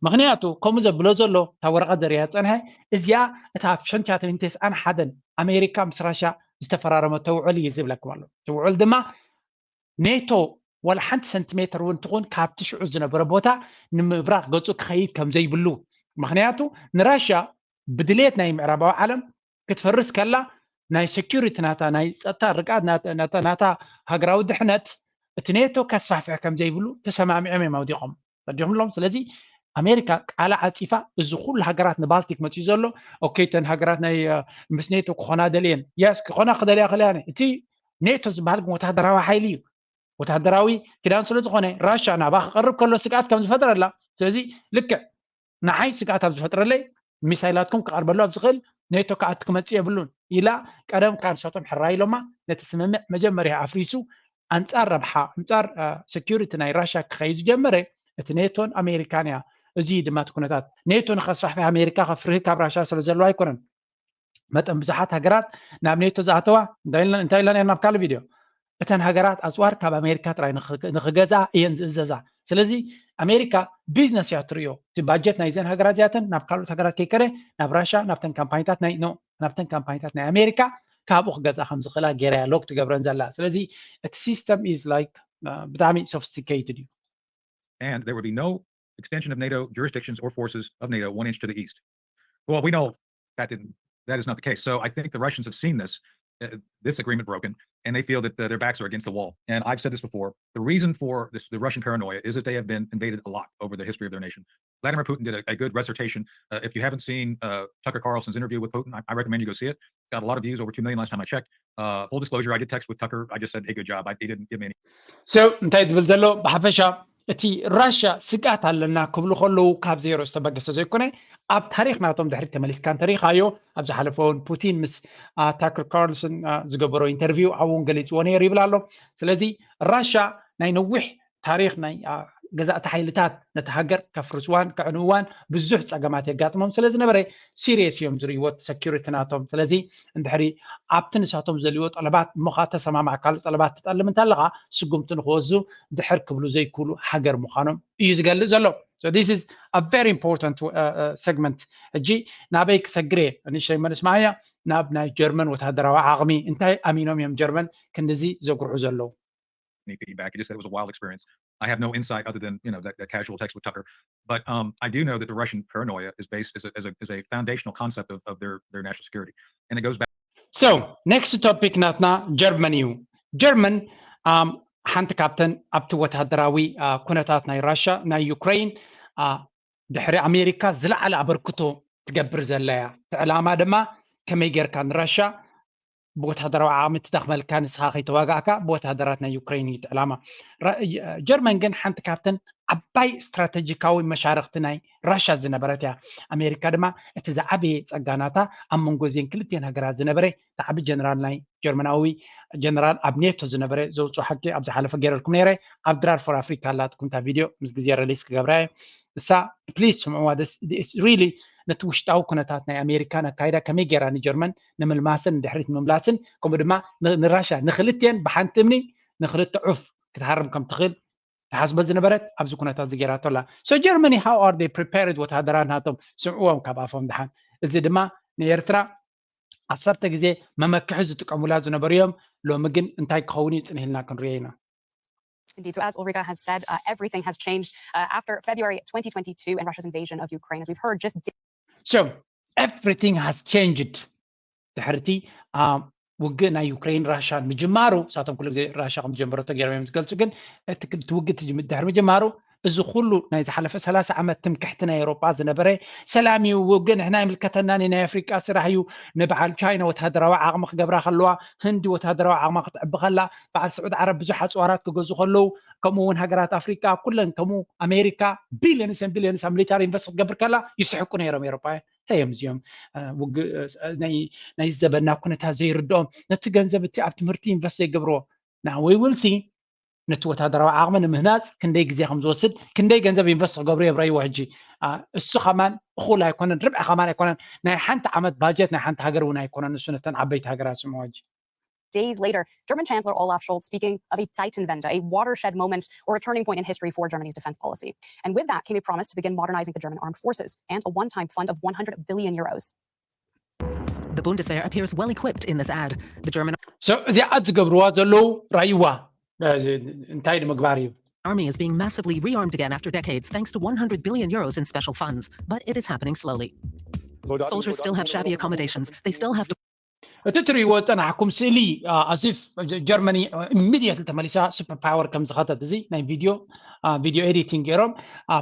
ምክንያቱ ከምኡ ዘብሎ ዘሎ እታ ወረቐት ዘርእያ ዝጸንሐ እዚኣ እታ ኣብ ሸንቻ ተስዓን ሓደን ኣሜሪካ ምስ ራሽያ ዝተፈራረመቶ ውዕል እዩ ዝብለኩም ኣሎ። እቲ ውዕል ድማ ኔቶ ዋላ ሓንቲ ሰንቲሜተር እውን ትኹን ካብቲ ሽዑ ዝነበረ ቦታ ንምብራቕ ገጹ ክኸይድ ከም ዘይብሉ። ምክንያቱ ንራሽያ ብድሌት ናይ ምዕራባዊ ዓለም ክትፈርስ ከላ ናይ ሴኩሪቲ ናታ ናይ ጸጥታ ርግኣት ናታ ሃገራዊ ድሕነት እቲ ኔቶ ከስፋሕፍሕ ከም ዘይብሉ ተሰማሚዖም እዮም ኣውዲቖም ፈዲኹምሎም። ስለዚ ኣሜሪካ ቃላ ዓፂፋ እዚ ኩሉ ሃገራት ንባልቲክ መፅዩ ዘሎ ኦኬ ተን ሃገራት ናይ ምስ ኔቶ ክኾና ደልየን የስ ክኾና ክደልያ ክልያ እቲ ኔቶ ዝበሃል ግን ወታደራዊ ሓይሊ እዩ። ወታደራዊ ኪዳን ስለ ዝኾነ ራሻ ናባ ክቐርብ ከሎ ስግኣት ከም ዝፈጥረላ ስለዚ ልክዕ ንዓይ ስግኣት ኣብ ዝፈጥረለይ ሚሳይላትኩም ክቐርበሉ ኣብ ዝኽእል ኔቶ ክኣቱ ክመፅእ የብሉን ኢላ ቀደም ካብ ንሳቶም ሕራይ ኢሎማ ነቲ ስምምዕ መጀመርያ ኣፍሪሱ ኣንፃር ረብሓ ኣንፃር ሴኩሪቲ ናይ ራሻ ክኸይድ ዝጀመረ እቲ ኔቶን ኣሜሪካን እያ። እዚ ድማ እቲ ኩነታት ኔቶ ንኸስፋሕፍሕ ኣሜሪካ ከፍርህ ካብ ራሻ ስለ ዘለዎ ኣይኮነን። መጠን ብዙሓት ሃገራት ናብ ኔቶ ዝኣተዋ እንታይ ኢልና ናብ ካልእ ቪድዮ እተን ሃገራት ኣፅዋር ካብ ኣሜሪካ ጥራይ ንክገዛ እየን ዝእዘዛ። ስለዚ ኣሜሪካ ቢዝነስ እያ ትርእዮ። እቲ ባጀት ናይዘን ሃገራት እዚኣተን ናብ ካልኦት ሃገራት ከይከደ ናብ ራሻ ናብተን ካምፓኒታት ናይ ኖ ናብተን ካምፓኒታት ናይ ኣሜሪካ ካብኡ ክገዛ ከም ዝኽእላ ገይራ እያ ሎክ ትገብረን ዘላ። ስለዚ እቲ system is like ብጣዕሚ sophisticated እዩ። And there would be no extension of NATO jurisdictions or forces of NATO one inch to the east. Well, we know that didn't. That is not the case. So I think the Russians have seen this uh, this agreement broken, and they feel that uh, their backs are against the wall. And I've said this before: the reason for this, the Russian paranoia is that they have been invaded a lot over the history of their nation. Vladimir Putin did a, a good recitation. Uh, if you haven't seen uh, Tucker Carlson's interview with Putin, I, I recommend you go see it. It's got a lot of views, over two million last time I checked. Uh, full disclosure: I did text with Tucker. I just said, "Hey, good job." I, he didn't give me any. So እንታይ ዝብል ዘሎ ብሓፈሻ እቲ ራሻ ስግኣት ኣለና ክብሉ ከለዉ ካብ ዜሮ ዝተበገሰ ዘይኮነ ኣብ ታሪኽ ናቶም ድሕሪት ተመሊስካ እንተሪኢኻዮ ኣብ ዝሓለፈ እውን ፑቲን ምስ ታክር ካርልሰን ዝገበሮ ኢንተርቪው ኣብኡ እውን ገሊፅዎ ነይሩ ይብል ኣሎ። ስለዚ ራሻ ናይ ነዊሕ ታሪኽ ናይ ገዛእቲ ሓይልታት ነቲ ሃገር ከፍርስዋን ከዕንዋን ብዙሕ ፀገማት የጋጥሞም ስለ ዝነበረ ሲሪየስ እዮም ዝርእይዎ ሰኪሪቲ ናቶም። ስለዚ እንድሕሪ ኣብቲ ንሳቶም ዘልዎ ጠለባት እሞ ከዓ ተሰማማዕ ካልእ ጠለባት ትጠልም እንተለካ ስጉምቲ ንክወስዱ ድሕር ክብሉ ዘይክእሉ ሃገር ምዃኖም እዩ ዝገልጽ ዘሎ። So this is a very important segment። ሕጂ ናበይ ክሰግር እየ? ንእሽተይ መለስ መዓያ ናብ ናይ ጀርመን ወታደራዊ ዓቕሚ እንታይ ኣሚኖም እዮም ጀርመን ክንድዚ ዘጉርሑ ዘለዉ? Any feedback? He just said it was a wild experience. I have no insight other than you know that, that casual text with Tucker. But um, I do know that the Russian paranoia is based as a, as a, as a foundational concept of, of their, their national security. And it goes back. So next topic ናትና ጀርመን እዩ። ጀርመን ሓንቲ ካብተን ኣብቲ ወታደራዊ ኩነታት ናይ ራሻ ናይ ዩክሬን ድሕሪ ኣሜሪካ ዝለዓለ ኣበርክቶ ትገብር ዘላ እያ። እቲ ዕላማ ድማ ከመይ ጌርካ ንራሻ ብወታደራዊ ዓቕሚ ትደኽመልካ ንስኻ ከይተዋጋእካ ብወታደራት ናይ ዩክሬን እዩ እቲ ዕላማ። ጀርመን ግን ሓንቲ ካብተን ዓባይ ስትራተጂካዊ መሻርክቲ ናይ ራሻ ዝነበረት እያ። ኣሜሪካ ድማ እቲ ዝዓበየ ጸጋናታ ኣብ መንጎ እዚን ክልቲኤን ሃገራት ዝነበረ እቲ ዓቢ ጀነራል ናይ ጀርመናዊ ጀነራል ኣብ ኔቶ ዝነበረ ዘውፅኦ ሓቂ ኣብ ዝሓለፈ ገይረልኩም ነይረ። ኣብ ድራር ፎር ኣፍሪካ ኣላትኩም እታ ቪድዮ ምስ ግዜ ረሊስ ክገብራ እየ። እሳ ፕሊዝ ስምዕዋ። ሪሊ ነቲ ውሽጣዊ ኩነታት ናይ ኣሜሪካን ኣካይዳ ከመይ ገይራ ንጀርመን ንምልማስን ንድሕሪት ንምምላስን ከምኡ ድማ ንራሻ ንክልትኤን ብሓንቲ እምኒ ንክልተ ዑፍ ክትሃርም ከም ትኽእል ትሓስቦ ዝነበረት ኣብዚ ኩነታት እዚ ገይራቶ ኣላ። So Germany how are they prepared? ወታደራት ናቶም ስምዕዎም ካብ ኣፎም ድሓን። እዚ ድማ ንኤርትራ ዓሰርተ ግዜ መመክሒ ዝጥቀሙላ ዝነበሩ እዮም። ሎሚ ግን እንታይ ክኸውን እዩ ጽንሂልና ክንሪኦ ኢና። Indeed. So as Ulrika has said, uh, everything has changed uh, after February twenty twenty-two and Russia's invasion of Ukraine, as we've heard just. So everything has changed. ድሕርቲ ውግእ ናይ ዩክሬን ራሻ ምጅማሩ ሳቶም ኩሉ ግዜ ራሻ ከም ዝጀመረቶ ገይሮም እዮም ዝገልጹ። ግን እቲ ውግእ ድሕሪ ምጅማሩ እዚ ኩሉ ናይ ዝሓለፈ ሰላሳ ዓመት ትምክሕቲ ናይ ኤውሮጳ ዝነበረ ሰላም እዩ፣ ውግእ ንሕና ይምልከተናን ናይ ኣፍሪቃ ስራሕ እዩ፣ ንበዓል ቻይና ወታደራዊ ዓቕሚ ክገብራ ከለዋ ህንዲ ወታደራዊ ዓቕማ ክትዕቢ ከላ በዓል ስዑድ ዓረብ ብዙሕ ኣፅዋራት ክገዙ ከለዉ ከምኡ እውን ሃገራት ኣፍሪቃ ኩለን ከምኡ ኣሜሪካ ቢልዮንስ ን ቢልዮንስ ኣብ ሚሊታሪ ኢንቨስት ክትገብር ከላ ይስሕቁ ነይሮም ኤውሮጳውያን። እንታይ እዮም እዚኦም ውግእ ናይ ዘበና ኩነታት ዘይርድኦም ነቲ ገንዘብ እቲ ኣብ ትምህርቲ ኢንቨስት ዘይገብርዎ? Now we will see ነቲ ወታደራዊ ዓቕሚ ንምህናፅ ክንደይ ግዜ ከም ዝወስድ ክንደይ ገንዘብ ኢንቨስት ክገብሩ የብረይዎ። ሕጂ እሱ ከማን እኹል ኣይኮነን፣ ርብዒ ከማን ኣይኮነን ናይ ሓንቲ ዓመት ባጀት ናይ ሓንቲ ሃገር እውን ኣይኮነን። እሱ ነተን ዓበይቲ ሃገራት ስምዖ ሕጂ days later, German Chancellor Olaf Scholz speaking of a Zeitenwende, a watershed moment or a turning point in history for Germany's defense policy. And with that came a promise to begin modernizing the German armed forces and a one-time fund of one hundred billion euros. The Bundeswehr appears well equipped in this ad. The German So እዚኣ ዝገብርዋ ዘለዉ ራይዋ እንታይ ንምግባር እዩ? Army is being massively rearmed again after decades thanks to one hundred billion euros in special funds, but it is happening slowly. Soldiers still have shabby accommodations. They still have to እቲ ትርእይዎ ዝጸናሕኩም ስእሊ ኣዚፍ ጀርመኒ ኢሚድየትሊ ተመሊሳ ሱፐር ፓወር ከም ዝኸተት እዚ ናይ ቪድዮ ቪድዮ ኤዲቲንግ ገይሮም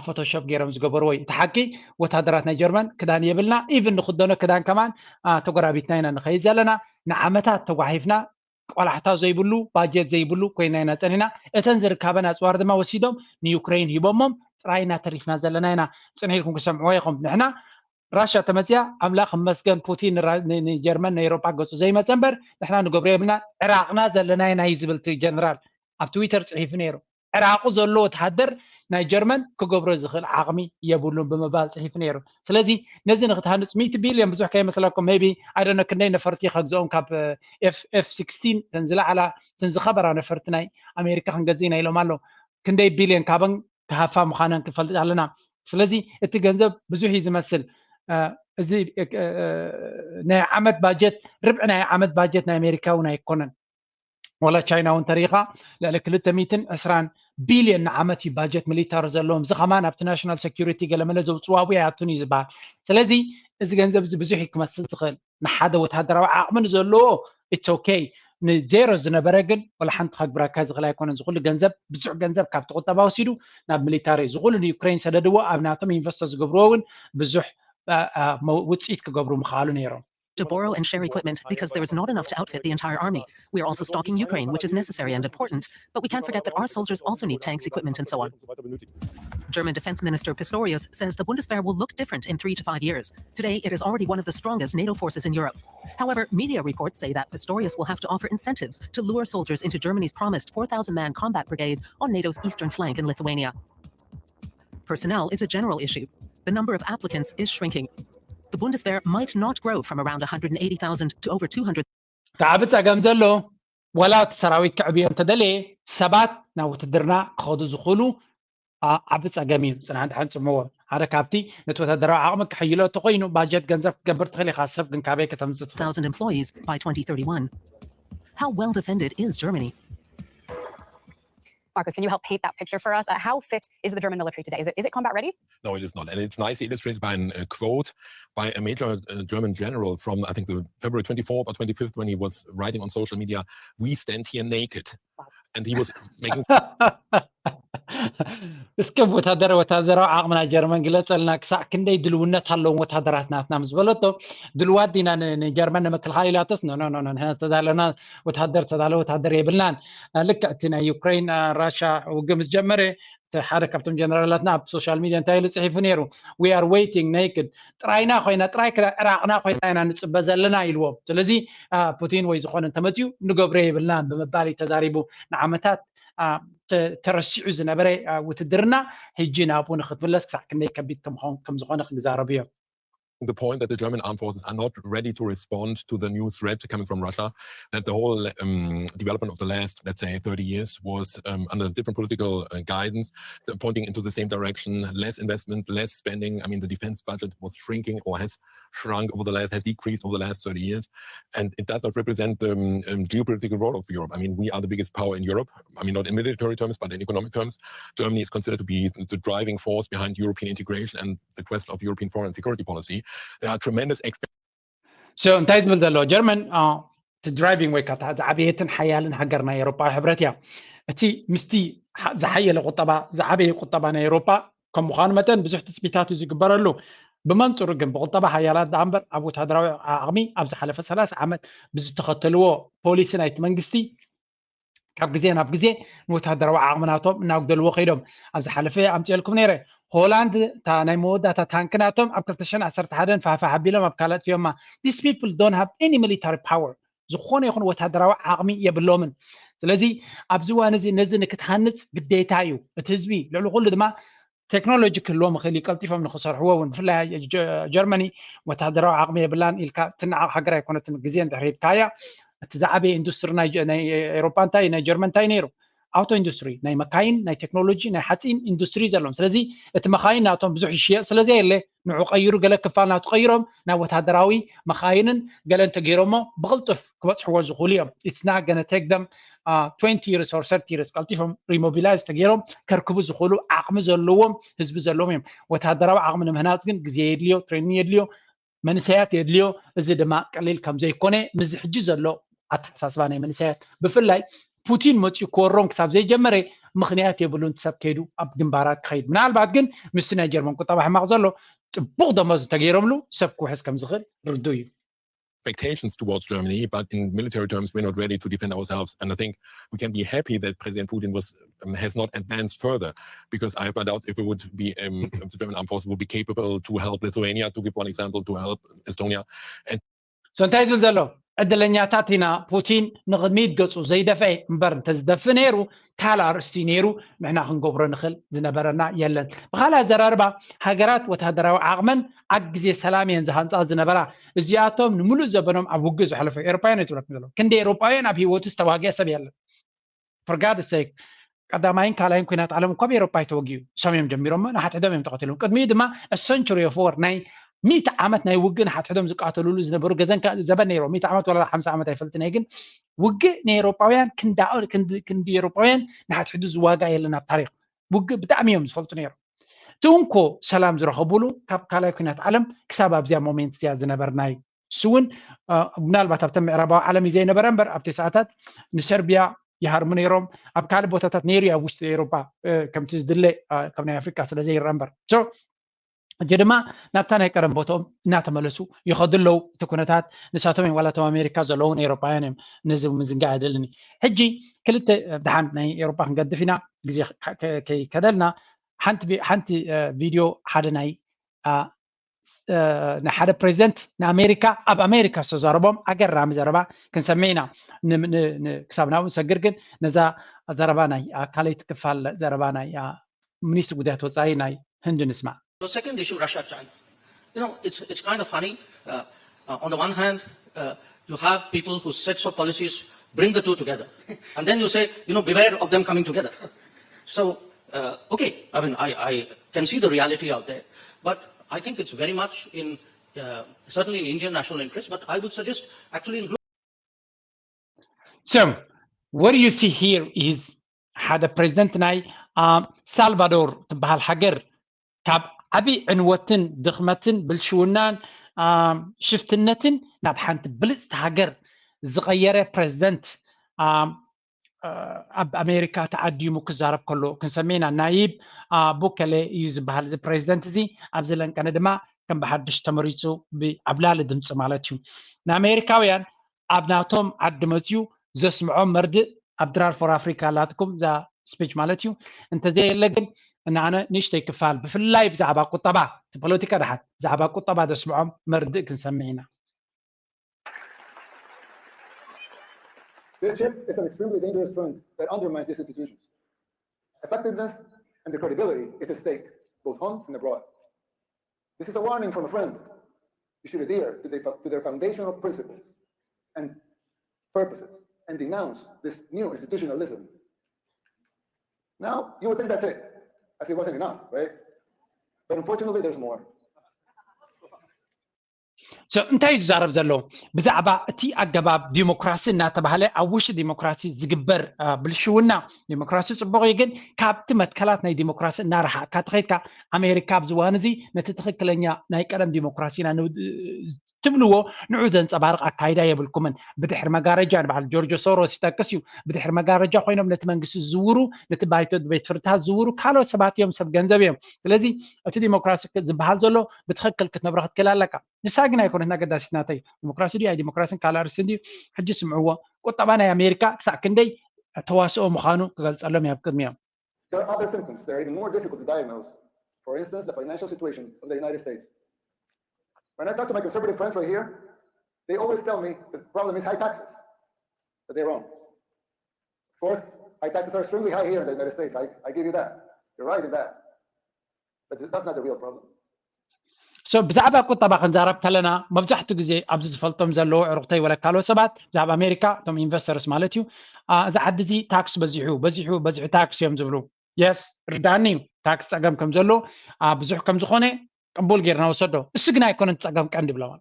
ፎቶሾፕ ገይሮም ዝገበርዎ እዩ። እቲ ሓቂ ወታደራት ናይ ጀርመን ክዳን የብልና ኢቭን ንክደኖ ክዳን ከማን ተጎራቢትና ኢና ንኸይድ ዘለና። ንዓመታት ተጓሒፍና ቆላሕታ ዘይብሉ ባጀት ዘይብሉ ኮይና ኢና ጸኒና። እተን ዝርከበን ኣጽዋር ድማ ወሲዶም ንዩክሬን ሂቦሞም ጥራይና ተሪፍና ዘለና ኢና። ጽንሕ ኢልኩም ክሰምዕዎ ኢኹም። ንሕና ራሻ ተመፅያ ኣምላኽ መስገን ፑቲን ንጀርመን ንኤሮጳ ገፁ ዘይመፀ እምበር ንሕና ንገብሮ የብልና። ዕራቕና ዘለና ኢና እዩ ዝብል እቲ ጀነራል ኣብ ትዊተር ፅሒፉ ነይሩ። ዕራቑ ዘሎ ወተሃደር ናይ ጀርመን ክገብሮ ዝኽእል ዓቕሚ የብሉን ብምባል ፅሒፉ ነይሩ። ስለዚ ነዚ ንክትሃንፁ ሚእቲ ቢልዮን ብዙሕ ከይመስለኩም ሜቢ ኣይደነ ክንደይ ነፈርቲ ከግዝኦም ካብ ኤፍ ኤፍ ሲክስቲን ተን ዝለዓላ ተን ዝኸበራ ነፈርቲ ናይ ኣሜሪካ ክንገዝእ ኢና ኢሎም ኣለዉ። ክንደይ ቢልዮን ካበን ክሃፋ ምዃነን ክንፈልጥ ኣለና። ስለዚ እቲ ገንዘብ ብዙሕ እዩ ዝመስል። እዚ ናይ ዓመት ባጀት፣ ርብዒ ናይ ዓመት ባጀት ናይ ኣሜሪካ እውን ኣይኮነን። ወላ ቻይና እውን ተሪኻ ልዕሊ ክልተ ሚእትን ዕስራን ቢልዮን ንዓመት እዩ ባጀት ሚሊታሪ ዘለዎም። እዚ ከማን ኣብቲ ናሽናል ሴኩሪቲ ገለመለ ዘውፅዋቡ ኣይኣቱን እዩ ዝበሃል። ስለዚ እዚ ገንዘብ እዚ ብዙሕ እዩ ክመስል ዝኽእል። ንሓደ ወታደራዊ ዓቕሚ ንዘለዎ it's okay፣ ንዜሮ ዝነበረ ግን ወላ ሓንቲ ከግብረካ ዝኽእል ኣይኮነን። ዝኩሉ ገንዘብ፣ ብዙሕ ገንዘብ ካብቲ ቁጠባ ወሲዱ ናብ ሚሊታሪ፣ ዝኩሉ ንዩክሬን ሰደድዎ፣ ኣብ ናቶም ኢንቨስቶ ዝገብርዎ እውን ብዙሕ ውፅኢት ክገብሩ ምኽኣሉ ነይሮም። To borrow and share equipment because there is not enough to outfit the entire army. We are also stocking Ukraine, which is necessary and important, but we can't forget that our soldiers also need tanks, equipment, and so on. German Defense Minister Pistorius says the Bundeswehr will look different in three to five years. Today, it is already one of the strongest NATO forces in Europe. However, media reports say that Pistorius will have to offer incentives to lure soldiers into Germany's promised four thousand man combat brigade on NATO's eastern flank in Lithuania. Personnel is a general issue. The number of applicants is shrinking. The Bundeswehr might not grow from around one hundred eighty thousand to over two hundred. እቲ ዓቢ ጸገም ዘሎ ዋላ እቲ ሰራዊት ክዕብዮ እንተደለየ ሰባት ናብ ውትድርና ክኸዱ ዝኽእሉ ዓቢ ጸገም እዩ። ጽንሓ ድሓን ጽምዎ ሓደ ካብቲ ነቲ ወታደራዊ ዓቕሚ ክሕይሎ እተኮይኑ ባጀት ገንዘብ ክትገብር ትኽእል ኢኻ። ሰብ ግን ካበይ ከተምጽእ ትኽእል? Thousand employees by twenty thirty-one. How well defended is Germany? Marcus, can you help paint that picture for us? Uh, how fit is the German military today? Is it, is it combat ready? No, it is not. And it's nicely illustrated by a uh, quote by a major uh, German general from, I think, the February twenty-fourth or twenty-fifth, when he was writing on social media, "We stand here naked." Wow. And he was making እስከ ወታደር ወታደራዊ ዓቕሚ ናይ ጀርመን ግለፀልና። ክሳዕ ክንደይ ድልውነት ኣለዎም ወታደራት ናትና ምስ በለቶ፣ ድልዋት ዲና ንጀርመን ንምክልኻል ኢላቶስ፣ ኖ ኖ ኖ፣ ዝተዳለና ወታደር ዝተዳለ ወታደር የብልናን። ልክዕ እቲ ናይ ዩክሬን ራሻ ውግእ ምስ ጀመረ፣ ሓደ ካብቶም ጀነራላትና ኣብ ሶሻል ሚድያ እንታይ ኢሉ ፅሒፉ ነይሩ? We are waiting naked፣ ጥራይና ኮይና፣ ጥራይ ዕራቕና ኮይና ኢና ንፅበ ዘለና ኢልዎም። ስለዚ ፑቲን ወይ ዝኾነ እንተመፅኡ ንገብሮ የብልናን ብምባል እዩ ተዛሪቡ። ንዓመታት ተረሲዑ ዝነበረ ውትድርና ሕጂ ናብኡ ንክትምለስ ክሳዕ ክንደይ ከቢድ ከምዝኾነ ክዛረቡ እዮም። The point that the German armed forces are not ready to respond to the new threat coming from Russia, that the whole um, development of the last, let's say, thirty years was um, under different political uh, guidance, pointing into the same direction: less investment, less spending. I mean, the defense budget was shrinking or has shrunk over the last, has decreased over the last thirty years. And it does not represent the um, um, geopolitical role of Europe. I mean, we are the biggest power in Europe. I mean, not in military terms, but in economic terms. Germany is considered to be the driving force behind European integration and the quest of European foreign security policy. There are tremendous expe- So እንታይ ዝብል ዘሎ ጀርመን እቲ ድራይቪንግ ወይ ከዓ ዝዓበየትን ሓያልን ሃገር ናይ ኤሮፓዊ ሕብረት እያ። እቲ ምስቲ ዝሓየለ ቁጠባ ዝዓበየ ቁጠባ ናይ ኤሮፓ ከም ምዃኑ መጠን ብዙሕ ትፅቢታት እዩ ዝግበረሉ። ብመንፅሩ ግን ብቁጠባ ሓያላት ደኣ እምበር ኣብ ወታደራዊ ዓቕሚ ኣብ ዝሓለፈ ሰላሳ ዓመት ብዝተኸተልዎ ፖሊሲ ናይቲ መንግስቲ ካብ ግዜ ናብ ግዜ ንወታደራዊ ዓቕሚ ናቶም እናጉደልዎ ከይዶም። ኣብ ዝሓለፈ ኣምፅኤልኩም ነይረ። ሆላንድ እታ ናይ መወዳእታ ታንክ ናቶም ኣብ ክልተ ሽሕን ዓሰርተ ሓደን ፋሕፋሕ ኣቢሎም ኣብ ካልእ ኣጥፊኦማ። These people don't have any military power። ዝኾነ ይኹን ወታደራዊ ዓቕሚ የብሎምን። ስለዚ ኣብዚ እዋን እዚ ነዚ ንክትሃንፅ ግዴታ እዩ። እቲ ህዝቢ ልዕሊ ኩሉ ድማ ቴክኖሎጂ ክህልዎም ይኽእል እዩ፣ ቀልጢፎም ንክሰርሕዎ እውን። ብፍላይ ጀርመኒ ወታደራዊ ዓቕሚ የብላን ኢልካ ትነዓቕ ሃገር ኣይኮነትን። ግዜ እንድሕር ሂብካያ እቲ ዝዓበየ ኢንዱስትሪ ናይ ኤሮፓ እንታይ ናይ ጀርመን እንታይ ነይሩ? ኣውቶ ኢንዱስትሪ፣ ናይ መካይን፣ ናይ ቴክኖሎጂ፣ ናይ ሓፂን ኢንዱስትሪ ዘለዎም። ስለዚ እቲ መካይን ናቶም ብዙሕ ይሽየጥ ስለዘየለ ንዑ ቀይሩ ገለ ክፋል ናቱ ቀይሮም ናብ ወታደራዊ መካይንን ገለን ተገይሮሞ ብቕልጡፍ ክበፅሕዎ ዝኽእሉ እዮም። It's not gonna take them twenty years or thirty years። ቀልጢፎም ሪሞቢላይዝ ተገይሮም ከርክቡ ዝኽእሉ ዓቕሚ ዘለዎም ህዝቢ ዘለዎም እዮም። ወታደራዊ ዓቕሚ ንምህናፅ ግን ግዜ የድልዮ፣ ትሬኒንግ የድልዮ፣ መንእሰያት የድልዮ። እዚ ድማ ቀሊል ከም ዘይኮነ ምስዚ ሕጂ ዘሎ ኣተሓሳስባ ናይ መንእሰያት፣ ብፍላይ ፑቲን መፂኡ ክወሮም ክሳብ ዘይጀመረ ምኽንያት የብሉን እቲ ሰብ ከይዱ ኣብ ግንባራት ክኸይድ። ምናልባት ግን ምስቲ ናይ ጀርመን ቁጠባ ሕማቕ ዘሎ ፅቡቕ ደሞዝ እንተገይሮምሉ ሰብ ክውሕዝ ከም ዝኽእል ርዱእ እዩ። Expectations towards Germany, but in military terms, we're not ready to defend ourselves. And I think we can be happy that President Putin was um, has not advanced further, because I have my doubts if it would be um, if the German armed forces would be capable to help Lithuania, to give one example, to help Estonia. And So እንታይ ዝብል ዘሎ ዕድለኛታት ኢና፣ ፑቲን ንቕድሚት ገፁ ዘይደፍአ እምበር እንተዝደፍእ ነይሩ ካልእ ኣርእስቲ ነይሩ፣ ንሕና ክንገብሮ ንኽእል ዝነበረና የለን። ብኻልእ ኣዘራርባ ሃገራት ወታደራዊ ዓቕመን ኣብ ግዜ ሰላም እየን ዝሃንፃ ዝነበራ። እዚኣቶም ንምሉእ ዘበኖም ኣብ ውግእ ዝሓለፉ ኤሮፓውያን እየ ዝብለኩም ዘሎ። ክንደይ ኤሮፓውያን ኣብ ህይወቱ ዝተዋግአ ሰብ የለን። For God's sake፣ ቀዳማይን ካልኣይን ኩናት ዓለም እኳ ኣብ ኤሮፓ ኣይተወግዩ። እሶም እዮም ጀሚሮሞ፣ ንሓድሕዶም እዮም ተቐቲሎም። ቅድሚኡ ድማ ሰንቹሪ ኦፍ ወር፣ ናይ ሚእቲ ዓመት ናይ ውግእ ንሓድሕዶም ዝቃተሉሉ ዝነበሩ ገዘን ካ- ዘበን ነይሮ። ሚእቲ ዓመት ወላ ሓምሳ ዓመት ኣይፈልጥን እየ፣ ግን ውግእ ንኤሮፓውያን ክንዳ ክንዲ ክንዲ ኤሮፓውያን ንሓድሕዱ ዝዋጋ የለን ኣብ ታሪክ። ውግእ ብጣዕሚ እዮም ዝፈልጡ ነይሮም። እቲ እንኮ ሰላም ዝረኸቡሉ ካብ ካልኣይ ኩናት ዓለም ክሳብ ኣብዚኣ ሞሜንት እዚኣ ዝነበርና እዩ። እሱ እውን ምናልባት ኣብተን ምዕራባዊ ዓለም እዩ ዘይነበረ እምበር ኣብቲ ሰዓታት ንሰርቢያ ይሃርሙ ነይሮም። ኣብ ካልእ ቦታታት ነይሩ ኣብ ውሽጢ ኤሮፓ ከምቲ ዝድለ ካብ ናይ ኣፍሪካ ስለ ዘይረአ እምበር ሕጂ ድማ ናብታ ናይ ቀደም ቦታኦም እናተመለሱ ይኸዱ ኣለዉ። እቲ ኩነታት ንሳቶም እዮም ዋላ እቶም ኣሜሪካ ዘለውን ኤሮፓውያን እዮም። ነዚ ምዝንጋዕ ኣይደልን። ሕጂ ክልተ ደሓን ናይ ኤሮፓ ክንገድፍ ኢና ግዜ ከይከደልና ሓንቲ ቪድዮ ሓደ ናይ ናይ ሓደ ፕሬዚደንት ንኣሜሪካ ኣብ ኣሜሪካ ዝተዛረቦም ኣገራሚ ዘረባ ክንሰምዕ ኢና። ክሳብ ናብኡ ንሰግር ግን ነዛ ዘረባ ናይ ካልኣይቲ ክፋል ዘረባ ናይ ሚኒስትር ጉዳያት ወፃኢ ናይ ህንዲ ንስማዕ። The second issue, Russia, China. You know, it's, it's kind of funny. Uh, uh, on the one hand, uh, you have people whose sets of policies bring the two together. And then you say, you know, beware of them coming together. So, uh, okay, I mean, I, I can see the reality out there. But I think it's very much in, uh, certainly in Indian national interest, but I would suggest actually in So, what you see here is ሓደ ፕሬዚደንት ናይ ሳልቫዶር ትበሃል ሃገር ካብ ዓብዪ ዕንወትን ድኽመትን ብልሽውናን ሽፍትነትን ናብ ሓንቲ ብልፅቲ ሃገር ዝቐየረ ፕሬዚደንት ኣብ ኣሜሪካ ተዓዲሙ ክዛረብ ከሎ ክንሰምዕ ኢና። ናይብ ቡከለ እዩ ዝበሃል እዚ ፕሬዚደንት እዚ። ኣብዚ ለንቀነ ድማ ከም ብሓድሽ ተመሪፁ ብዓብላሊ ድምፂ ማለት እዩ። ንኣሜሪካውያን ኣብ ናቶም ዓዲ መፅዩ ዘስምዖም መርድእ ኣብ ድራር ፎር ኣፍሪካ ኣላትኩም እዛ ስፒች ማለት እዩ። እንተዘየለ ግን ንኣነ ንእሽተይ ክፋል ብፍላይ ብዛዕባ ቁጠባ እቲ ፖለቲካ ድሓት ብዛዕባ ቁጠባ ዘስምዖም መርድእ ክንሰምዕ ኢና። This shift is an extremely dangerous trend that undermines these institutions. Effectiveness and their credibility is at stake, both home and abroad. This is a warning from a friend. You should adhere to their, to their foundational principles and purposes and denounce this new institutionalism. Now, you would think that's it, as it wasn't enough, right? But unfortunately, there's more. So እንታይ እዩ ዝዛረብ ዘሎ? ብዛዕባ እቲ ኣገባብ ዲሞክራሲ እናተባህለ ኣብ ውሽጢ ዲሞክራሲ ዝግበር ብልሽውና። ዲሞክራሲ ፅቡቕ እዩ፣ ግን ካብቲ መትከላት ናይ ዲሞክራሲ እናረሓቕካ ተኸይድካ ኣሜሪካ ኣብዚ እዋን እዚ ነቲ ትኽክለኛ ናይ ቀደም ዲሞክራሲና ትብልዎ ንዑ ዘንፀባርቕ ኣካይዳ የብልኩምን። ብድሕሪ መጋረጃ ንበዓል ጆርጆ ሶሮስ ይጠቅስ እዩ። ብድሕሪ መጋረጃ ኮይኖም ነቲ መንግስቲ ዝዝውሩ፣ ነቲ ባይቶ ቤት ፍርድታት ዝዝውሩ ካልኦት ሰባት እዮም፣ ሰብ ገንዘብ እዮም። ስለዚ እቲ ዲሞክራሲ ዝበሃል ዘሎ ብትኽክል ክትነብሮ ክትክእል ኣለካ። ንሳ ግን ኣይኮነትን ኣገዳሲት ናተይ። ዲሞክራሲ ድዩ ኣይ ዲሞክራሲን ካልእ ኣርእስቲ ድዩ? ሕጂ ስምዕዎ። ቁጠባ ናይ ኣሜሪካ ክሳዕ ክንደይ ተዋስኦ ምዃኑ ክገልፀሎም እየ ኣብ ቅድሚኦም። There are other symptoms that are even more difficult to diagnose. For instance, the financial situation of the United States. When I talk to my conservative friends right here, they always tell me the problem is high taxes. But they're wrong. Of course, high taxes are extremely high here in the United States. I, I give you that. You're right in that. But that's not the real problem. So ብዛዕባ ቁጠባ ክንዛረብ ከለና መብዛሕትኡ ግዜ ኣብዚ ዝፈልጦም ዘለዉ ዕሩቕተይ ወላ ካልኦት ሰባት ብዛዕባ ኣሜሪካ እቶም ኢንቨስተርስ ማለት እዩ፣ እዚ ዓዲ እዚ ታክስ በዚሑ በዚሑ በዚሑ ታክስ እዮም ዝብሉ። የስ ርዳኒ እዩ፣ ታክስ ፀገም ከም ዘሎ ብዙሕ ከም ዝኾነ ቅቡል ጌርና ወሰዶ። እሱ ግን ኣይኮነን ፀገም ቀንዲ ብለዋል።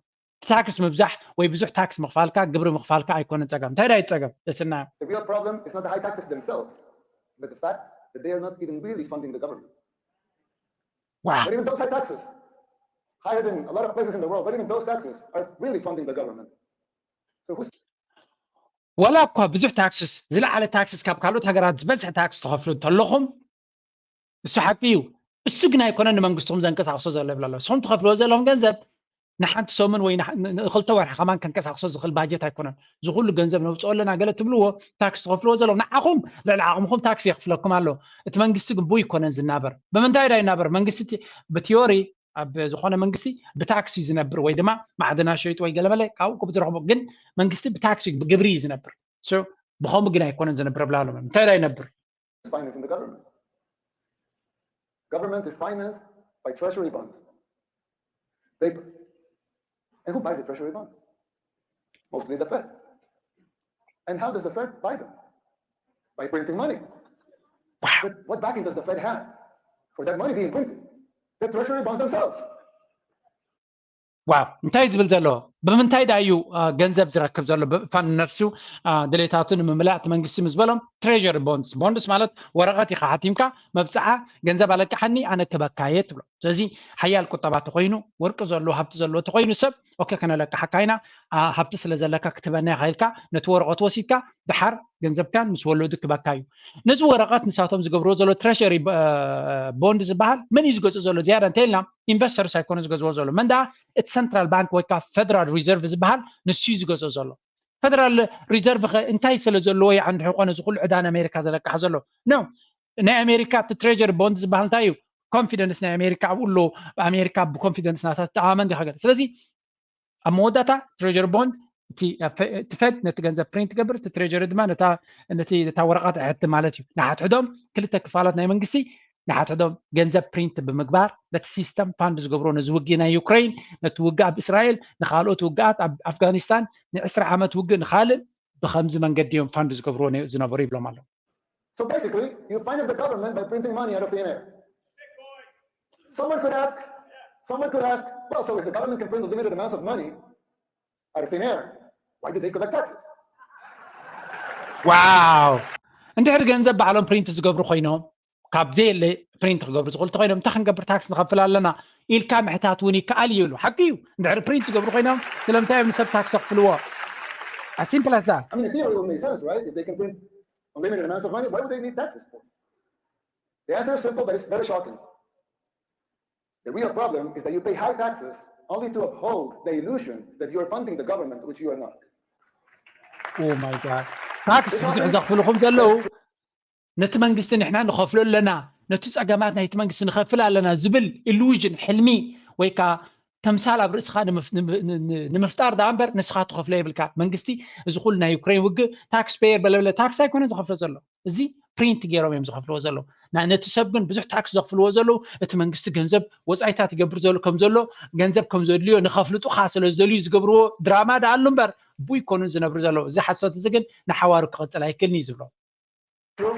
ታክስ ምብዛሕ ወይ ብዙሕ ታክስ ምኽፋልካ ግብሪ ምኽፋልካ ኣይኮነን ፀገም። እንታይ ዳዩ ፀገም ደስና The real problem is not the high taxes themselves, but the fact that they are not even really funding the government. Wow. But even those high taxes, higher than a lot of places in the world, but even those taxes are really funding the government. So who's ወላ እኳ ብዙሕ ታክስስ ዝለዓለ ታክስስ ካብ ካልኦት ሃገራት ዝበዝሐ ታክስ ትኸፍሉ እንተለኹም እሱ ሓቂ እዩ። እሱ ግን ኣይኮነን ንመንግስትኹም ዘንቀሳቕሶ ዘሎ ይብላ ኣሎ። እሶም ትኸፍልዎ ዘለኹም ገንዘብ ንሓንቲ ሰሙን ወይ ንክልተ ወርሒ ከማን ከንቀሳቕሶ ዝኽእል ባጀት ኣይኮነን። እዚ ኩሉ ገንዘብ ነውፅኦ ኣለና ገለ ትብልዎ ታክስ ትኸፍልዎ ዘለኹም ንዓኹም ልዕሊ ዓቕምኹም ታክስ የኽፍለኩም ኣሎ። እቲ መንግስቲ ግን ብኡ ኣይኮነን ዝናበር። ብምንታይ ዳ ይናበር መንግስቲ? ብቲዮሪ ኣብ ዝኾነ መንግስቲ ብታክስ እዩ ዝነብር ወይ ድማ ማዕድና ሸይጡ ወይ ገለመለ ካብኡ ዝረኽቦ። ግን መንግስቲ ብታክስ እዩ ብግብሪ እዩ ዝነብር። ብኸምኡ ግን ኣይኮነን ዝነብር ብላ ኣሎ። እንታይ ዳ ይነብር? Financing the government? Government is financed by treasury bonds. Paper. And who buys the treasury bonds? Mostly the Fed. And how does the Fed buy them? By printing money. But what backing does the Fed have for that money being printed? The Treasury bonds themselves. ዋው እንታይ ዝብል ዘሎ ብምንታይ ዳዩ ገንዘብ ዝረክብ ዘሎ ብፋን ነፍሱ ድሌታቱ ንምምላእ እቲ መንግስቲ ምስ በሎም ትሬሪ ቦንድስ ቦንድስ ማለት ወረቐት ኢኻ ሓቲምካ መብፅዓ ገንዘብ ኣለቅሓኒ ኣነ ክበካየ ትብሎ ስለዚ ሓያል ቁጠባ ተኮይኑ ወርቂ ዘለዎ ሃብቲ ዘለዎ ተኮይኑ ሰብ ኦኬ ከነለቅሓካ ኢና ሃብቲ ስለ ዘለካ ክትበና ኢካ ኢልካ ነቲ ወረቐት ወሲድካ ድሓር ገንዘብካን ምስ ወለዱ ክበካ እዩ ነዚ ወረቐት ንሳቶም ዝገብርዎ ዘሎ ትሬሪ ቦንድ ዝበሃል መን እዩ ዝገዝኦ ዘሎ ዝያዳ እንተኢልና ኢንቨስተርስ ኣይኮነ ዝገዝዎ ዘሎ መን ደኣ እቲ ሰንትራል ባንክ ወይ ከዓ ፌደራል ሪዘርቭ ዝበሃል ንሱ እዩ ዝገዝኦ ዘሎ ፌደራል ሪዘርቭ ከ እንታይ ስለ ዘለዎ ይዓንድሑ ኮነ እዚ ኩሉ ዕዳ ንኣሜሪካ ዘለቅሓ ዘሎ ኖ ናይ ኣሜሪካ እቲ ትሬሪ ቦንድ ዝበሃል እንታይ እዩ ኮንፊደንስ ናይ ኣሜሪካ ኣብኡ ኣሎ ኣሜሪካ ብኮንፊደንስ ናታ ትተኣማመን ዲካ ገለ ስለዚ ኣብ መወዳእታ ትሬሪ ቦንድ እቲ ፌድ ነቲ ገንዘብ ፕሪንት ትገብር እቲ ትሬሪ ድማ ነታ ወረቐት ኣሕትም ማለት እዩ ንሓትሕዶም ክልተ ክፋላት ናይ መንግስቲ ንሓትሕዶም ገንዘብ ፕሪንት ብምግባር ነቲ ሲስተም ፋንድ ዝገብሮ ነዚ ውግእ ናይ ዩክሬን ነቲ ውግእ ኣብ እስራኤል ንካልኦት ውግኣት ኣብ ኣፍጋኒስታን ንዕስራ ዓመት ውግእ ንካልእ ብከምዚ መንገዲ እዮም ፋንድ ዝገብርዎ ዝነበሩ ይብሎም ኣለዉ So basically, you finance the government by printing money out of thin air. Someone could ask, someone could ask, well, so if the government can print limited amounts of money out of thin air, why do they collect taxes? ዋው እንድሕር ገንዘብ ባዕሎም ፕሪንት ዝገብሩ ኮይኖም ካብ ዘየለ ፕሪንት ክገብሩ ዝኽእሉ ተኮይኖም እንታይ ክንገብር ታክስ ንኸፍል ኣለና ኢልካ ምሕታት እውን ይከኣል እዩ ይብሉ ሓቂ እዩ እንድሕር ፕሪንት ዝገብሩ ኮይኖም ስለምንታይ እዮም ንሰብ ታክስ ክፍልዎ simple as that I mean, in theory, it would make sense, right? If they can print unlimited amounts of money, why would they need taxes for? The answer is simple, but it's very shocking. The real problem is that you pay high taxes only to uphold the illusion that you are funding the government, which you are not. Oh my God. ታክስ ብዙሕ ዘኽፍልኹም ዘለዉ ነቲ መንግስቲ ንሕና ንኸፍሎ ኣለና ነቲ ፀገማት ናይቲ መንግስቲ ንኸፍል ኣለና ዝብል ኢሉዥን ሕልሚ ወይ ከዓ ተምሳል ኣብ ርእስኻ ንምፍጣር ደኣ እምበር ንስኻ ትኸፍሎ የብልካ መንግስቲ እዚ ኩሉ ናይ ዩክሬን ውግእ ታክስ ፔየር በለበለ ታክስ ኣይኮነ ዝኸፍሎ ዘሎ እዚ ፕሪንት ገይሮም እዮም ዝኸፍልዎ ዘለዉ ነቲ ሰብ ግን ብዙሕ ታክስ ዘኽፍልዎ ዘለዉ እቲ መንግስቲ ገንዘብ ወፃኢታት ይገብር ዘሎ ከም ዘሎ ገንዘብ ከም ዘድልዮ ንኸፍልጡ ከዓ ስለ ዝደልዩ ዝገብርዎ ድራማ ደኣ ኣሉ እምበር ብይ ኮኑን ዝነብሩ ዘለዉ እዚ ሓሶት እዚ ግን ንሓዋሩ ክቕፅል ኣይክልን እዩ ዝብሎ True.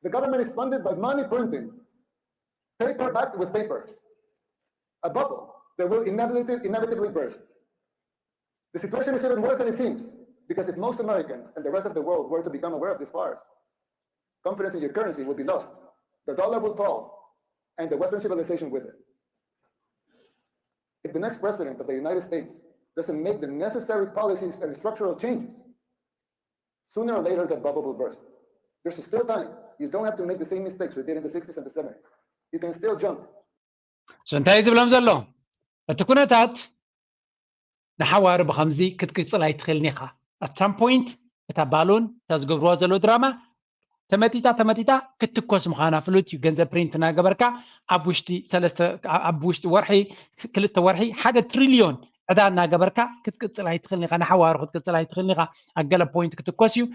The government is funded by money printing, paper backed with paper. A bubble that will inevitably, inevitably burst. The situation is even worse than it seems, because if most Americans and the rest of the world were to become aware of this farce, confidence in your currency would be lost. The dollar would fall, and the Western civilization with it. If the next president of the United States doesn't make the necessary policies and structural changes, sooner or later that bubble will burst. There's still time. You don't have to make the same mistakes we did in the sixties and the seventies. You can still jump. So እንታይ ዝብሎም ዘሎ እቲ ኩነታት ንሓዋሩ ብከምዚ ክትቅፅል ኣይትኽእልን ኢኻ at some point እታ ባሎን እታ ዝገብርዋ ዘሎ ድራማ ተመጢጣ ተመጢጣ ክትትኮስ ምዃና ፍሉጥ እዩ ገንዘብ ፕሪንት እናገበርካ ኣብ ውሽጢ ሰለስተ ኣብ ውሽጢ ወርሒ ክልተ ወርሒ ሓደ ትሪልዮን ዕዳ እናገበርካ ክትቅፅል ኣይትኽእልን ኢኻ ንሓዋሩ ክትቅፅል ኣይትኽእልን ኢኻ ኣብ ገለ ፖይንት ክትኮስ እዩ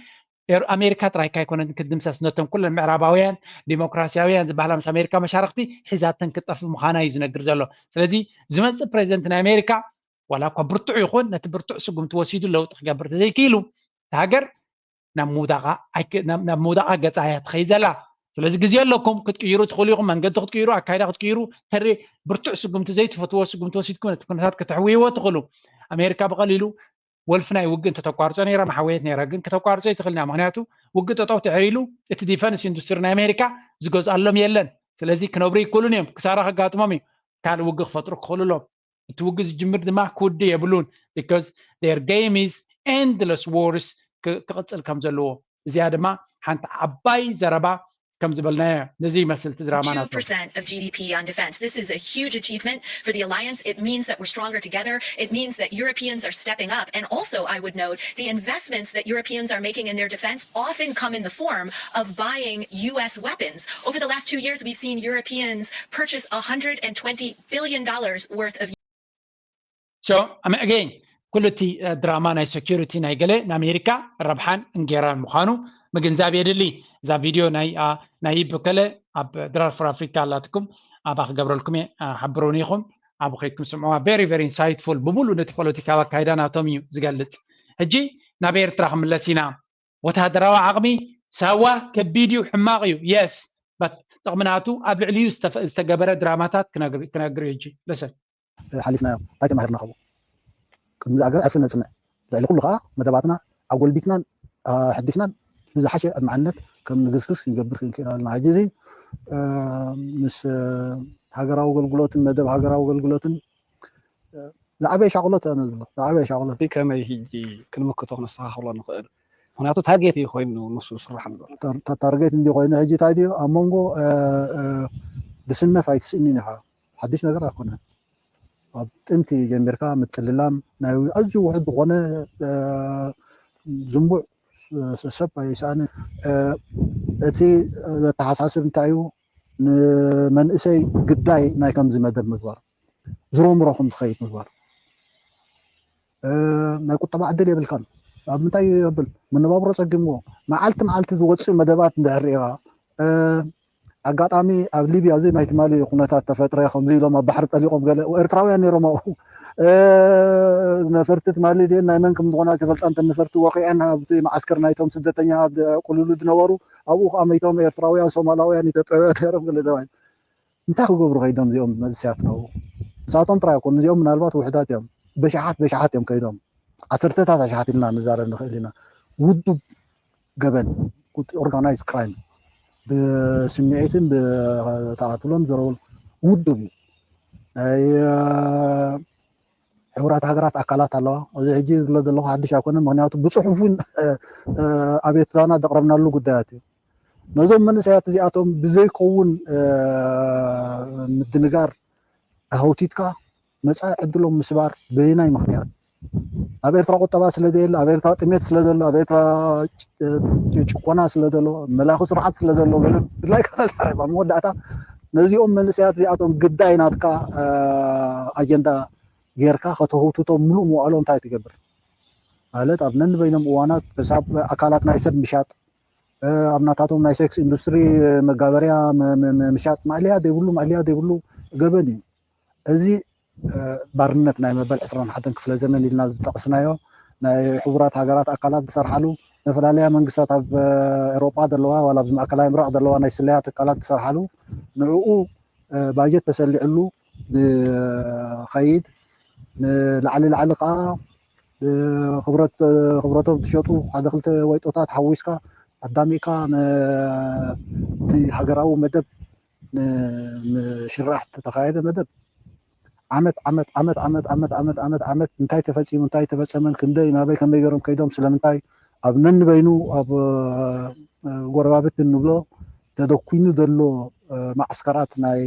ኣሜሪካ ጥራይካ ኣይኮነን ክትድምሰስ ነቶም ኩለን ምዕራባውያን ዲሞክራሲያውያን ዝበሃላ ምስ ኣሜሪካ መሻርክቲ ሒዛተን ክትጠፍእ ምዃና እዩ ዝነግር ዘሎ ስለዚ ዝመፅእ ፕሬዚደንት ናይ ኣሜሪካ ዋላ እኳ ብርቱዕ ይኹን ነቲ ብርቱዕ ስጉምቲ ወሲዱ ለውጢ ክገብር ተዘይክኢሉ እቲ ሃገር ናብ ምውዳቓ ገፃ እያ ትኸይ ዘላ ስለዚ ግዜ ኣለኩም ክትቅይሩ ትኽእሉ ኢኹም መንገዲ ክትቅይሩ ኣካይዳ ክትቅይሩ ተሪ ብርቱዕ ስጉምቲ ዘይትፈትዎ ስጉምቲ ወሲድኩም ነቲ ኩነታት ከተሕውይዎ ትኽእሉ ኣሜሪካ ብቐሊሉ ወልፊ ናይ ውግእ እንተተቋርጾ ነይራ መሓወየት ነይራ ግን ከተቋርጾ ይትኽእል ና ምክንያቱ ውግእ ጠጠው ትሕር ኢሉ እቲ ዲፈንስ ኢንዱስትሪ ናይ ኣሜሪካ ዝገዝኣሎም የለን ስለዚ ክነብሩ ይክእሉን እዮም ክሳራ ከጋጥሞም እዩ ካልእ ውግእ ክፈጥሩ ክኽእሉ ኣለዎም እቲ ውግእ ዝጅምር ድማ ክውድእ የብሉን because their game is endless wars ክቕፅል ከም ዘለዎ እዚኣ ድማ ሓንቲ ዓባይ ዘረባ ከም ዝበልናዮ ነዚ ይመስል እቲ ድራማ ናቶ two percent of G D P on defense. This is a huge achievement for the alliance. It means that we're stronger together. It means that Europeans are stepping up. And also, I would note the investments that Europeans are making in their defense often come in the form of buying U S weapons. Over the last two years, we've seen Europeans purchase one hundred and twenty billion dollars worth of So, I mean, again, ኩሉ እቲ ድራማ ናይ ሴኪሪቲ ናይ ገለ ንኣሜሪካ ረብሓን እንጌራን ምዃኑ ምግንዛብ የድሊ እዛ ቪድዮ ናይ ናይ በከለ ኣብ ድራር ፎር ኣፍሪካ ኣላትኩም ኣባ ክገብረልኩም እየ ሓብሩን ኢኹም ኣብ ከይድኩም ስምዕዋ very very insightful ብምሉ ነቲ ፖለቲካዊ ኣካይዳ ናቶም እዩ ዝገልፅ ሕጂ ናብ ኤርትራ ክምለስ ኢና ወታደራዊ ዓቕሚ ሳዋ ከቢድ እዩ፣ ሕማቕ እዩ። የስ፣ በት ጥቕሚ ናቱ ኣብ ልዕሊኡ ዝተፈ- ዝተገበረ ድራማታት ክነግር ክነግር እዩ። ሕጂ ልሰን ሓሊፍናዮም እንታይ ተማሂርና? ካብኡ ቅድሚ ዝኣገር ዕርፊ ነፅንዕ። ልዕሊ ኩሉ ከዓ መደባትና ኣጎልቢትናን ኣሕዲስናን ብዝሓሸ ኣድማዕነት ከም ንግስግስ ክንገብር ክንክእል ኣለና። ሕጂ እዚ ምስ ሃገራዊ ኣገልግሎትን መደብ ሃገራዊ ኣገልግሎትን ዝዓበየ ሻቕሎት ኣነ ዝብሎ ዝዓበየ ሻቕሎት ከመይ ሕጂ ክንምክቶ ክነስተኻኽሎ ንኽእል? ምክንያቱ ታርጌት እዩ ኮይኑ ንሱ ስራሕ ንብሎ ታርጌት እንዲ ኮይኑ ሕጂ እንታይ ድዩ ኣብ መንጎ ድስነፍ ኣይትስእንን ኢኻ። ሓድሽ ነገር ኣይኮነን። ኣብ ጥንቲ ጀሚርካ ምጥልላም ናይ ኣዝዩ ውሕድ ዝኾነ ዝንቡዕ ሰብ ኣይሰኣንን። እቲ ዘተሓሳስብ እንታይ እዩ? ንመንእሰይ ግዳይ ናይ ከምዚ መደብ ምግባር፣ ዝሮምሮ ከም ዝኸይድ ምግባር። ናይ ቁጠባ ዕድል የብልካን። ኣብ ምንታይ የብል? መነባብሮ ጸጊምዎ። መዓልቲ መዓልቲ ዝወፅእ መደባት እንድሕር ሪኢኻ፣ ኣጋጣሚ ኣብ ሊብያ እዚ ናይ ትማሊ ኩነታት ተፈጥረ ከምዚ ኢሎም ኣብ ባሕሪ ጠሊቖም ገለ ኤርትራውያን ነይሮም ኣብኡ። ነፈርቲ ትማሊ ድን ናይ መን ከም ዝኾና ዝፈልጣ እንተ ነፈርቲ ወቂዐን ኣብቲ መዓስከር ናይቶም ስደተኛ ቁልሉ ዝነበሩ ኣብኡ ከዓ መይቶም ኤርትራውያን ሶማላውያን ኢትዮጵያውያን ነይሮም ገለ ደባይ እንታይ ክገብሩ ከይዶም እዚኦም መንእሰያት ነው? ንሳቶም ጥራይ ኣይኮኑ እዚኦም ምናልባት ውሕዳት እዮም። በሽሓት በሽሓት እዮም ከይዶም ዓሰርተታት ኣሽሓት ኢልና ንዛረብ ንኽእል ኢና። ውዱብ ገበን ኦርጋናይዝ ክራይም ብስምዒትን ብተኣትሎን ዘረበሉ ውዱብ እዩ። ናይ ሕቡራት ሃገራት ኣካላት ኣለዋ። እዚ ሕጂ ዝብሎ ዘለኹ ሓድሽ ኣይኮነ፣ ምክንያቱ ብፅሑፍ እውን ኣቤቱታና ዘቕረብናሉ ጉዳያት እዩ። ነዞም መንእሰያት እዚኣቶም ብዘይከውን ምድንጋር ኣህውቲትካ መፃኢ ዕድሎም ምስባር በየናይ ምክንያት? ኣብ ኤርትራ ቁጠባ ስለ ዘየለ፣ ኣብ ኤርትራ ጥሜት ስለ ዘሎ፣ ኣብ ኤርትራ ጭቆና ስለ ዘሎ፣ መላኺ ስርዓት ስለ ዘሎ ገለ ድላይካ ተዛረብ። ኣብ መወዳእታ ነዚኦም መንእሰያት እዚኣቶም ግዳይ ናትካ ኣጀንዳ ጌርካ ከተህውትቶም ምሉእ መዋእሎም እንታይ ትገብር? ማለት ኣብ ነንበይኖም እዋናት ክሳብ ኣካላት ናይ ሰብ ምሻጥ ኣብ ናታቶም ናይ ሴክስ ኢንዱስትሪ መጋበርያ ምሻጥ ማእለያ ዘይብሉ ማእለያ ዘይብሉ ገበን እዩ። እዚ ባርነት ናይ መበል ዕስራን ሓደን ክፍለ ዘመን ኢልና ዝጠቕስናዮ ናይ ሕቡራት ሃገራት ኣካላት ዝሰርሓሉ፣ ዝተፈላለያ መንግስታት ኣብ ኤሮጳ ዘለዋ ዋላ ኣብ ማእከላይ ምብራቕ ዘለዋ ናይ ስለያ ትካላት ዝሰርሓሉ ንዕኡ ባጀት ተሰሊዕሉ ዝኸይድ ንላዕሊ ላዕሊ ከዓ ክብረቶም ትሸጡ ሓደ ክልተ ወይጦታት ሓዊስካ ኣዳሚእካ ነቲ ሃገራዊ መደብ ንምሽራሕ ዝተኻየደ መደብ ዓመት ዓመት ዓመት ዓመት ዓመት ዓመት ዓመት ዓመት እንታይ ተፈፂሙ እንታይ ተፈፀመን ክንደይ ናበይ ከመይ ገይሮም ከይዶም ስለምንታይ ኣብ ነንበይኑ ኣብ ጎረባብቲ እንብሎ ተደኩኑ ዘሎ ማዕስከራት ናይ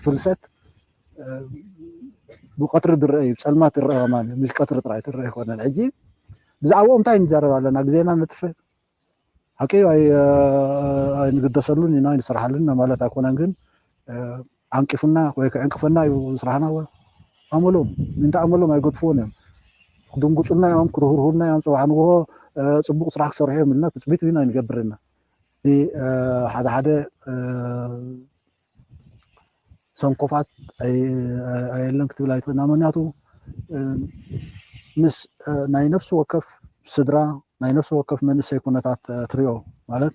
ፍልሰት ብቀትሪ ዝረአ እዩ፣ ብፀልማት ይረአ ማለት እዩ። ምሽ ቀትሪ ጥራይ ትረአ ኣይኮነን። ሕጂ ብዛዕባኦም እንታይ ንዛረብ ኣለና? ግዜና ነጥፍእ ሓቂ ኣይንግደሰሉን ኢና ኣይንስርሓሉን ኢና ማለት ኣይኮነን። ግን ዓንቂፉና ወይ ክዕንቅፈና እዩ ስራሕና። ኣመሎም ምንታ ኣመሎም ኣይገድፍዎን እዮም። ክድንጉፁልና እዮም፣ ክርህርሁልና እዮም። ፅባሕ ንግሆ ፅቡቅ ስራሕ ክሰርሑ እዮም ኢልና ትፅቢት ኢና ኣይንገብር ኢና። ሓደ ሓደ ሰንኮፋት ኣየለን ክትብል ኣይትኽእልና። ምክንያቱ ምስ ናይ ነፍሲ ወከፍ ስድራ ናይ ነፍሲ ወከፍ መንእሰይ ኩነታት ትሪኦ ማለት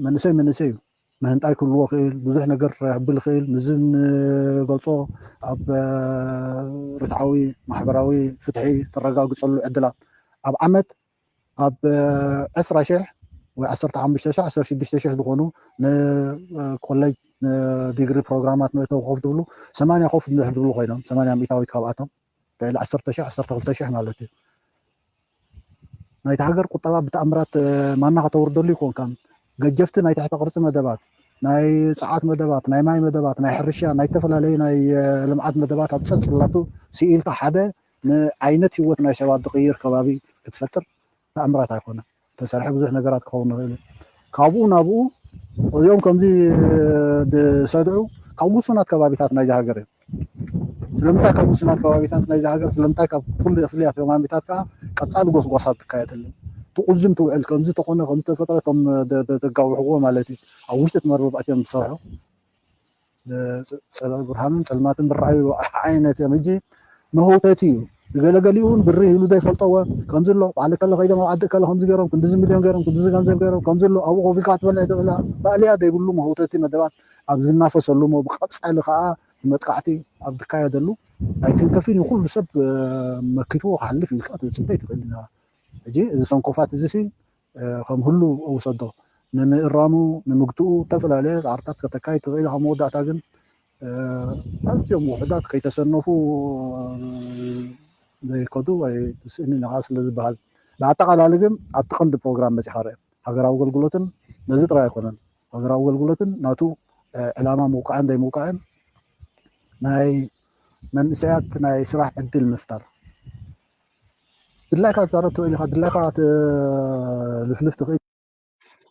መንእሰይ መንእሰይ እዩ። ምህንጣይ ክህልዎ ክእል ብዙሕ ነገር ክብል ክእል ምዚ ንገልፆ ኣብ ርትዓዊ ማሕበራዊ ፍትሒ ትረጋግፀሉ ዕድላት ኣብ ዓመት ኣብ ዕስራ ሽሕ ወይ ዓሰርተ ሓሙሽተ ሽሕ ዓሰርተ ሽዱሽተ ሽሕ ዝኾኑ ንኮሌጅ ንዲግሪ ፕሮግራማት መእተዊ ኮፍ ዝብሉ ሰማንያ ኮፍ እንድሕር ዝብሉ ኮይኖም ሰማንያ ሚእታዊት ካብኣቶም ልዕሊ ዓሰርተ ሽሕ ዓሰርተ ክልተ ሽሕ ማለት እዩ። ናይቲ ሃገር ቁጠባ ብተኣምራት ማና ከተውርደሉ ይኮንካን ገጀፍቲ ናይ ትሕቲ ቅርፂ መደባት ናይ ፀዓት መደባት ናይ ማይ መደባት ናይ ሕርሻ ናይ ዝተፈላለዩ ናይ ልምዓት መደባት ኣብ ፀፅላቱ ስኢልካ ሓደ ንዓይነት ህይወት ናይ ሰባት ዝቕይር ከባቢ ክትፈጥር ተኣምራት ኣይኮነን። ተሰርሐ ብዙሕ ነገራት ክኸውን ንኽእል እዩ። ካብኡ ናብኡ እዚኦም ከምዚ ዝሰድዑ ካብ ውሱናት ከባቢታት ናይዚ ሃገር እዮም። ስለምንታይ ካብ ውሱናት ከባቢታት ናይዚ ሃገር ስለምንታይ ካብ ኩሉ ፍልያት ዮማሚታት ከዓ ቀፃሊ ጎስጓሳት ትካየደሉ ትቁዝም ትውዕል ከምዚ ተኾነ ከምዚ ተፈጥረ እቶም ዘጋውሕዎ ማለት እዩ። ኣብ ውሽጢ እቲ መርበብ ኣትዮም ዝሰርሑ ብርሃንን ፀልማትን ዝረኣዩ ዓይነት እዮም። ሕጂ መህውተቲ እዩ። ገለገሊኡ እውን ብሪ ኢሉ ዘይፈልጠዎ ከምዚ ኣሎ። ባዕሊ ከለ ከይዶም ኣብ ዓዲ ከለ ከምዚ ገይሮም፣ ክንዲዚ ሚልዮን ገይሮም፣ ክንዲዚ ገንዘብ ገይሮም ከምዚ ኣሎ። ኣብኡ ኮፍ ኢልካ ክትበልዕ ትኽእል። ማእለያ ዘይብሉ መህውተቲ መደባት ኣብ ዝናፈሰሉ እሞ ብቐጻሊ ከኣ መጥቃዕቲ ኣብ ዝካየደሉ ኣይትንከፍን እዩ። ኩሉ ሰብ መኪትዎ ክሓልፍ ኢልካ ክትጽበ ኣይትኽእል ኢና። ሕጂ እዚ ሰንኮፋት እዚሲ ከም ህሉ ውሰዶ። ንምእራሙ ንምግትኡ ዝተፈላለየ ፃዕርታት ከተካይድ ትኽእል ኢኻ። መወዳእታ ግን ኣዝዮም ውሑዳት ከይተሰነፉ ዘይከዱ ኣይትስእንን ኢኻ ስለ ዝበሃል፣ ብኣጠቓላሊ ግን ኣብቲ ቀንዲ ፕሮግራም መፂኻ ርአ። ሃገራዊ ኣገልግሎትን ነዚ ጥራይ ኣይኮነን። ሃገራዊ ኣገልግሎትን ናቱ ዕላማ ምውቃዕን ዘይምውቃዕን ናይ መንእሰያት ናይ ስራሕ ዕድል ምፍጣር። ድላይካ ትዛረብ ትኽእል ኢኻ፣ ድላይካ ትልፍልፍ ትኽእል።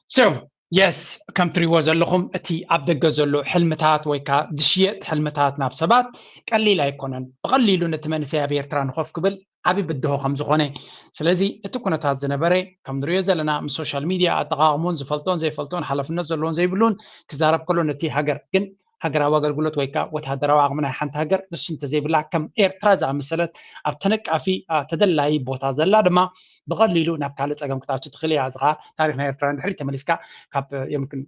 So yes፣ ከም ትሪዎ ዘለኹም እቲ ኣብ ደገ ዘሎ ሕልምታት ወይ ከዓ ዝሽየጥ ሕልምታት ናብ ሰባት ቀሊል ኣይኮነን። ብቐሊሉ ነቲ መንእሰይ ኣብ ኤርትራ ንኸፍ ክብል ዓቢ ብድሆ ከም ዝኾነ። ስለዚ እቲ ኩነታት ዝነበረ ከም ንሪኦ ዘለና ምስ ሶሻል ሚድያ ኣጠቓቕሙን ዝፈልጦን ዘይፈልጦን ሓላፍነት ዘለዎን ዘይብሉን ክዛረብ ከሎ ነቲ ሃገር ግን ሃገራዊ ኣገልግሎት ወይ ከዓ ወታደራዊ ዓቕሚ ናይ ሓንቲ ሃገር ንሱ እንተዘይብላ ከም ኤርትራ ዝኣመሰለት ኣብ ተነቃፊ ተደላዪ ቦታ ዘላ ድማ ብቐሊሉ ናብ ካልእ ጸገም ክትኣቱ ትኽእል እያ። እዚ ከዓ ታሪኽ ናይ ኤርትራ ንድሕሪት ተመሊስካ ካብ የምክን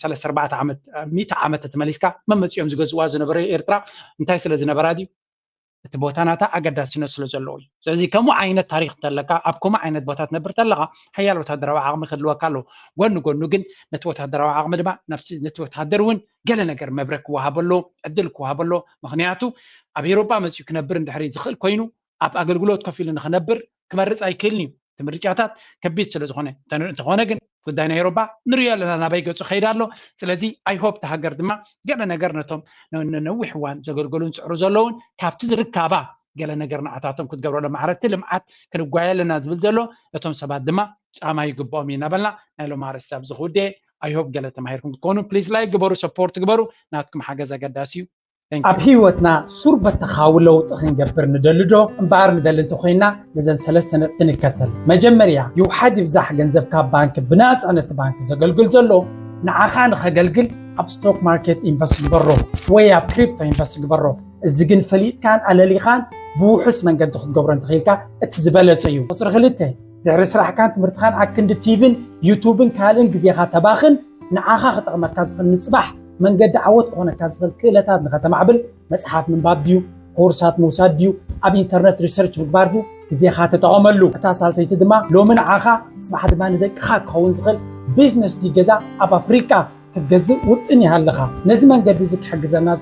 ሰለስተ ኣርባዕተ ዓመት ሚእቲ ዓመት ተመሊስካ መመጺኦም ዝገዝእዋ ዝነበረ ኤርትራ እንታይ ስለ ዝነበራ ድዩ? እቲ ቦታ ናታ ኣገዳስነት ስለ ዘለዎ እዩ። ስለዚ ከምኡ ዓይነት ታሪኽ እንተለካ ኣብ ከምኡ ዓይነት ቦታ ትነብር ተለኻ ሓያል ወታደራዊ ዓቕሚ ክህልወካ ኣለዎ። ጎኒ ጎኑ ግን ነቲ ወታደራዊ ዓቕሚ ድማ ነቲ ወታደር እውን ገለ ነገር መብረ ክወሃበሎ ዕድል ክወሃበሎ። ምክንያቱ ኣብ ኤሮጳ መፅኡ ክነብር እንድሕሪ ዝኽእል ኮይኑ ኣብ ኣገልግሎት ከፊሉ ንክነብር ክመርፅ ኣይክእልን እዩ። እቲ ምርጫታት ከቢድ ስለ ዝኾነ እንተኾነ ግን ጉዳይ ናይ ኤሮጳ ንሪኦ ኣለና ናበይ ገፁ ከይዳ ኣሎ። ስለዚ ኣይሆፕ ተሃገር ድማ ገለ ነገር ነቶም ነዊሕ እዋን ዘገልገሉን ዝፅዕሩ ዘለውን ካብቲ ዝርካባ ገለ ነገር ንዓታቶም ክትገብረሎም ማዕረቲ ልምዓት ክንጓየ ኣለና ዝብል ዘሎ ነቶም ሰባት ድማ ጫማ ይግብኦም እዩ እናበልና ናይ ሎም ኣርእስቲ ኣብዚ ክውደ። ኣይሆፕ ገለ ተማሂርኩም ክትኮኑ ፕሊዝ ላይክ ግበሩ፣ ሰፖርት ግበሩ፣ ናትኩም ሓገዝ ኣገዳሲ እዩ። ኣብ ህይወትና ሱር በተኻዊ ለውጢ ክንገብር ንደሊ ዶ? እምበኣር ንደሊ እንተኮይና ነዘን ሰለስተ ነጥቢ ንከተል። መጀመርያ ይውሓድ ይብዛሕ ገንዘብ ካብ ባንክ ብናፃ ነቲ ባንክ ዘገልግል ዘሎ ንዓኻ ንኸገልግል ኣብ ስቶክ ማርኬት ኢንቨስት ግበሮ ወይ ኣብ ክሪፕቶ ኢንቨስት ግበሮ። እዚ ግን ፈሊጥካን ኣለሊኻን ብውሑስ መንገዲ ክትገብሮ እንተኽኢልካ እቲ ዝበለጸ እዩ። ቁፅሪ ክልተ ድሕሪ ስራሕካን ትምህርትኻን ኣክንዲ ቲቪን ዩቱብን ካልእን ግዜኻ ተባኽን ንዓኻ ክጠቕመካ ዝኽእል ንፅባሕ መንገዲ ዓወት ክኾነካ ዝኽእል ክእለታት ንኸተማዕብል መፅሓፍ ምንባብ ድዩ ኮርሳት ምውሳድ ድዩ ኣብ ኢንተርነት ሪሰርች ምግባር ድዩ ግዜኻ ተጠቐመሉ። እታ ሳልሰይቲ ድማ ሎሚ ንዓኻ ፅባሕ ድማ ንደቅኻ ክኸውን ዝኽእል ቢዝነስ ድዩ ገዛ ኣብ ኣፍሪቃ ክትገዝእ ውጥን ይሃለኻ። ነዚ መንገዲ እዚ ክሕግዘና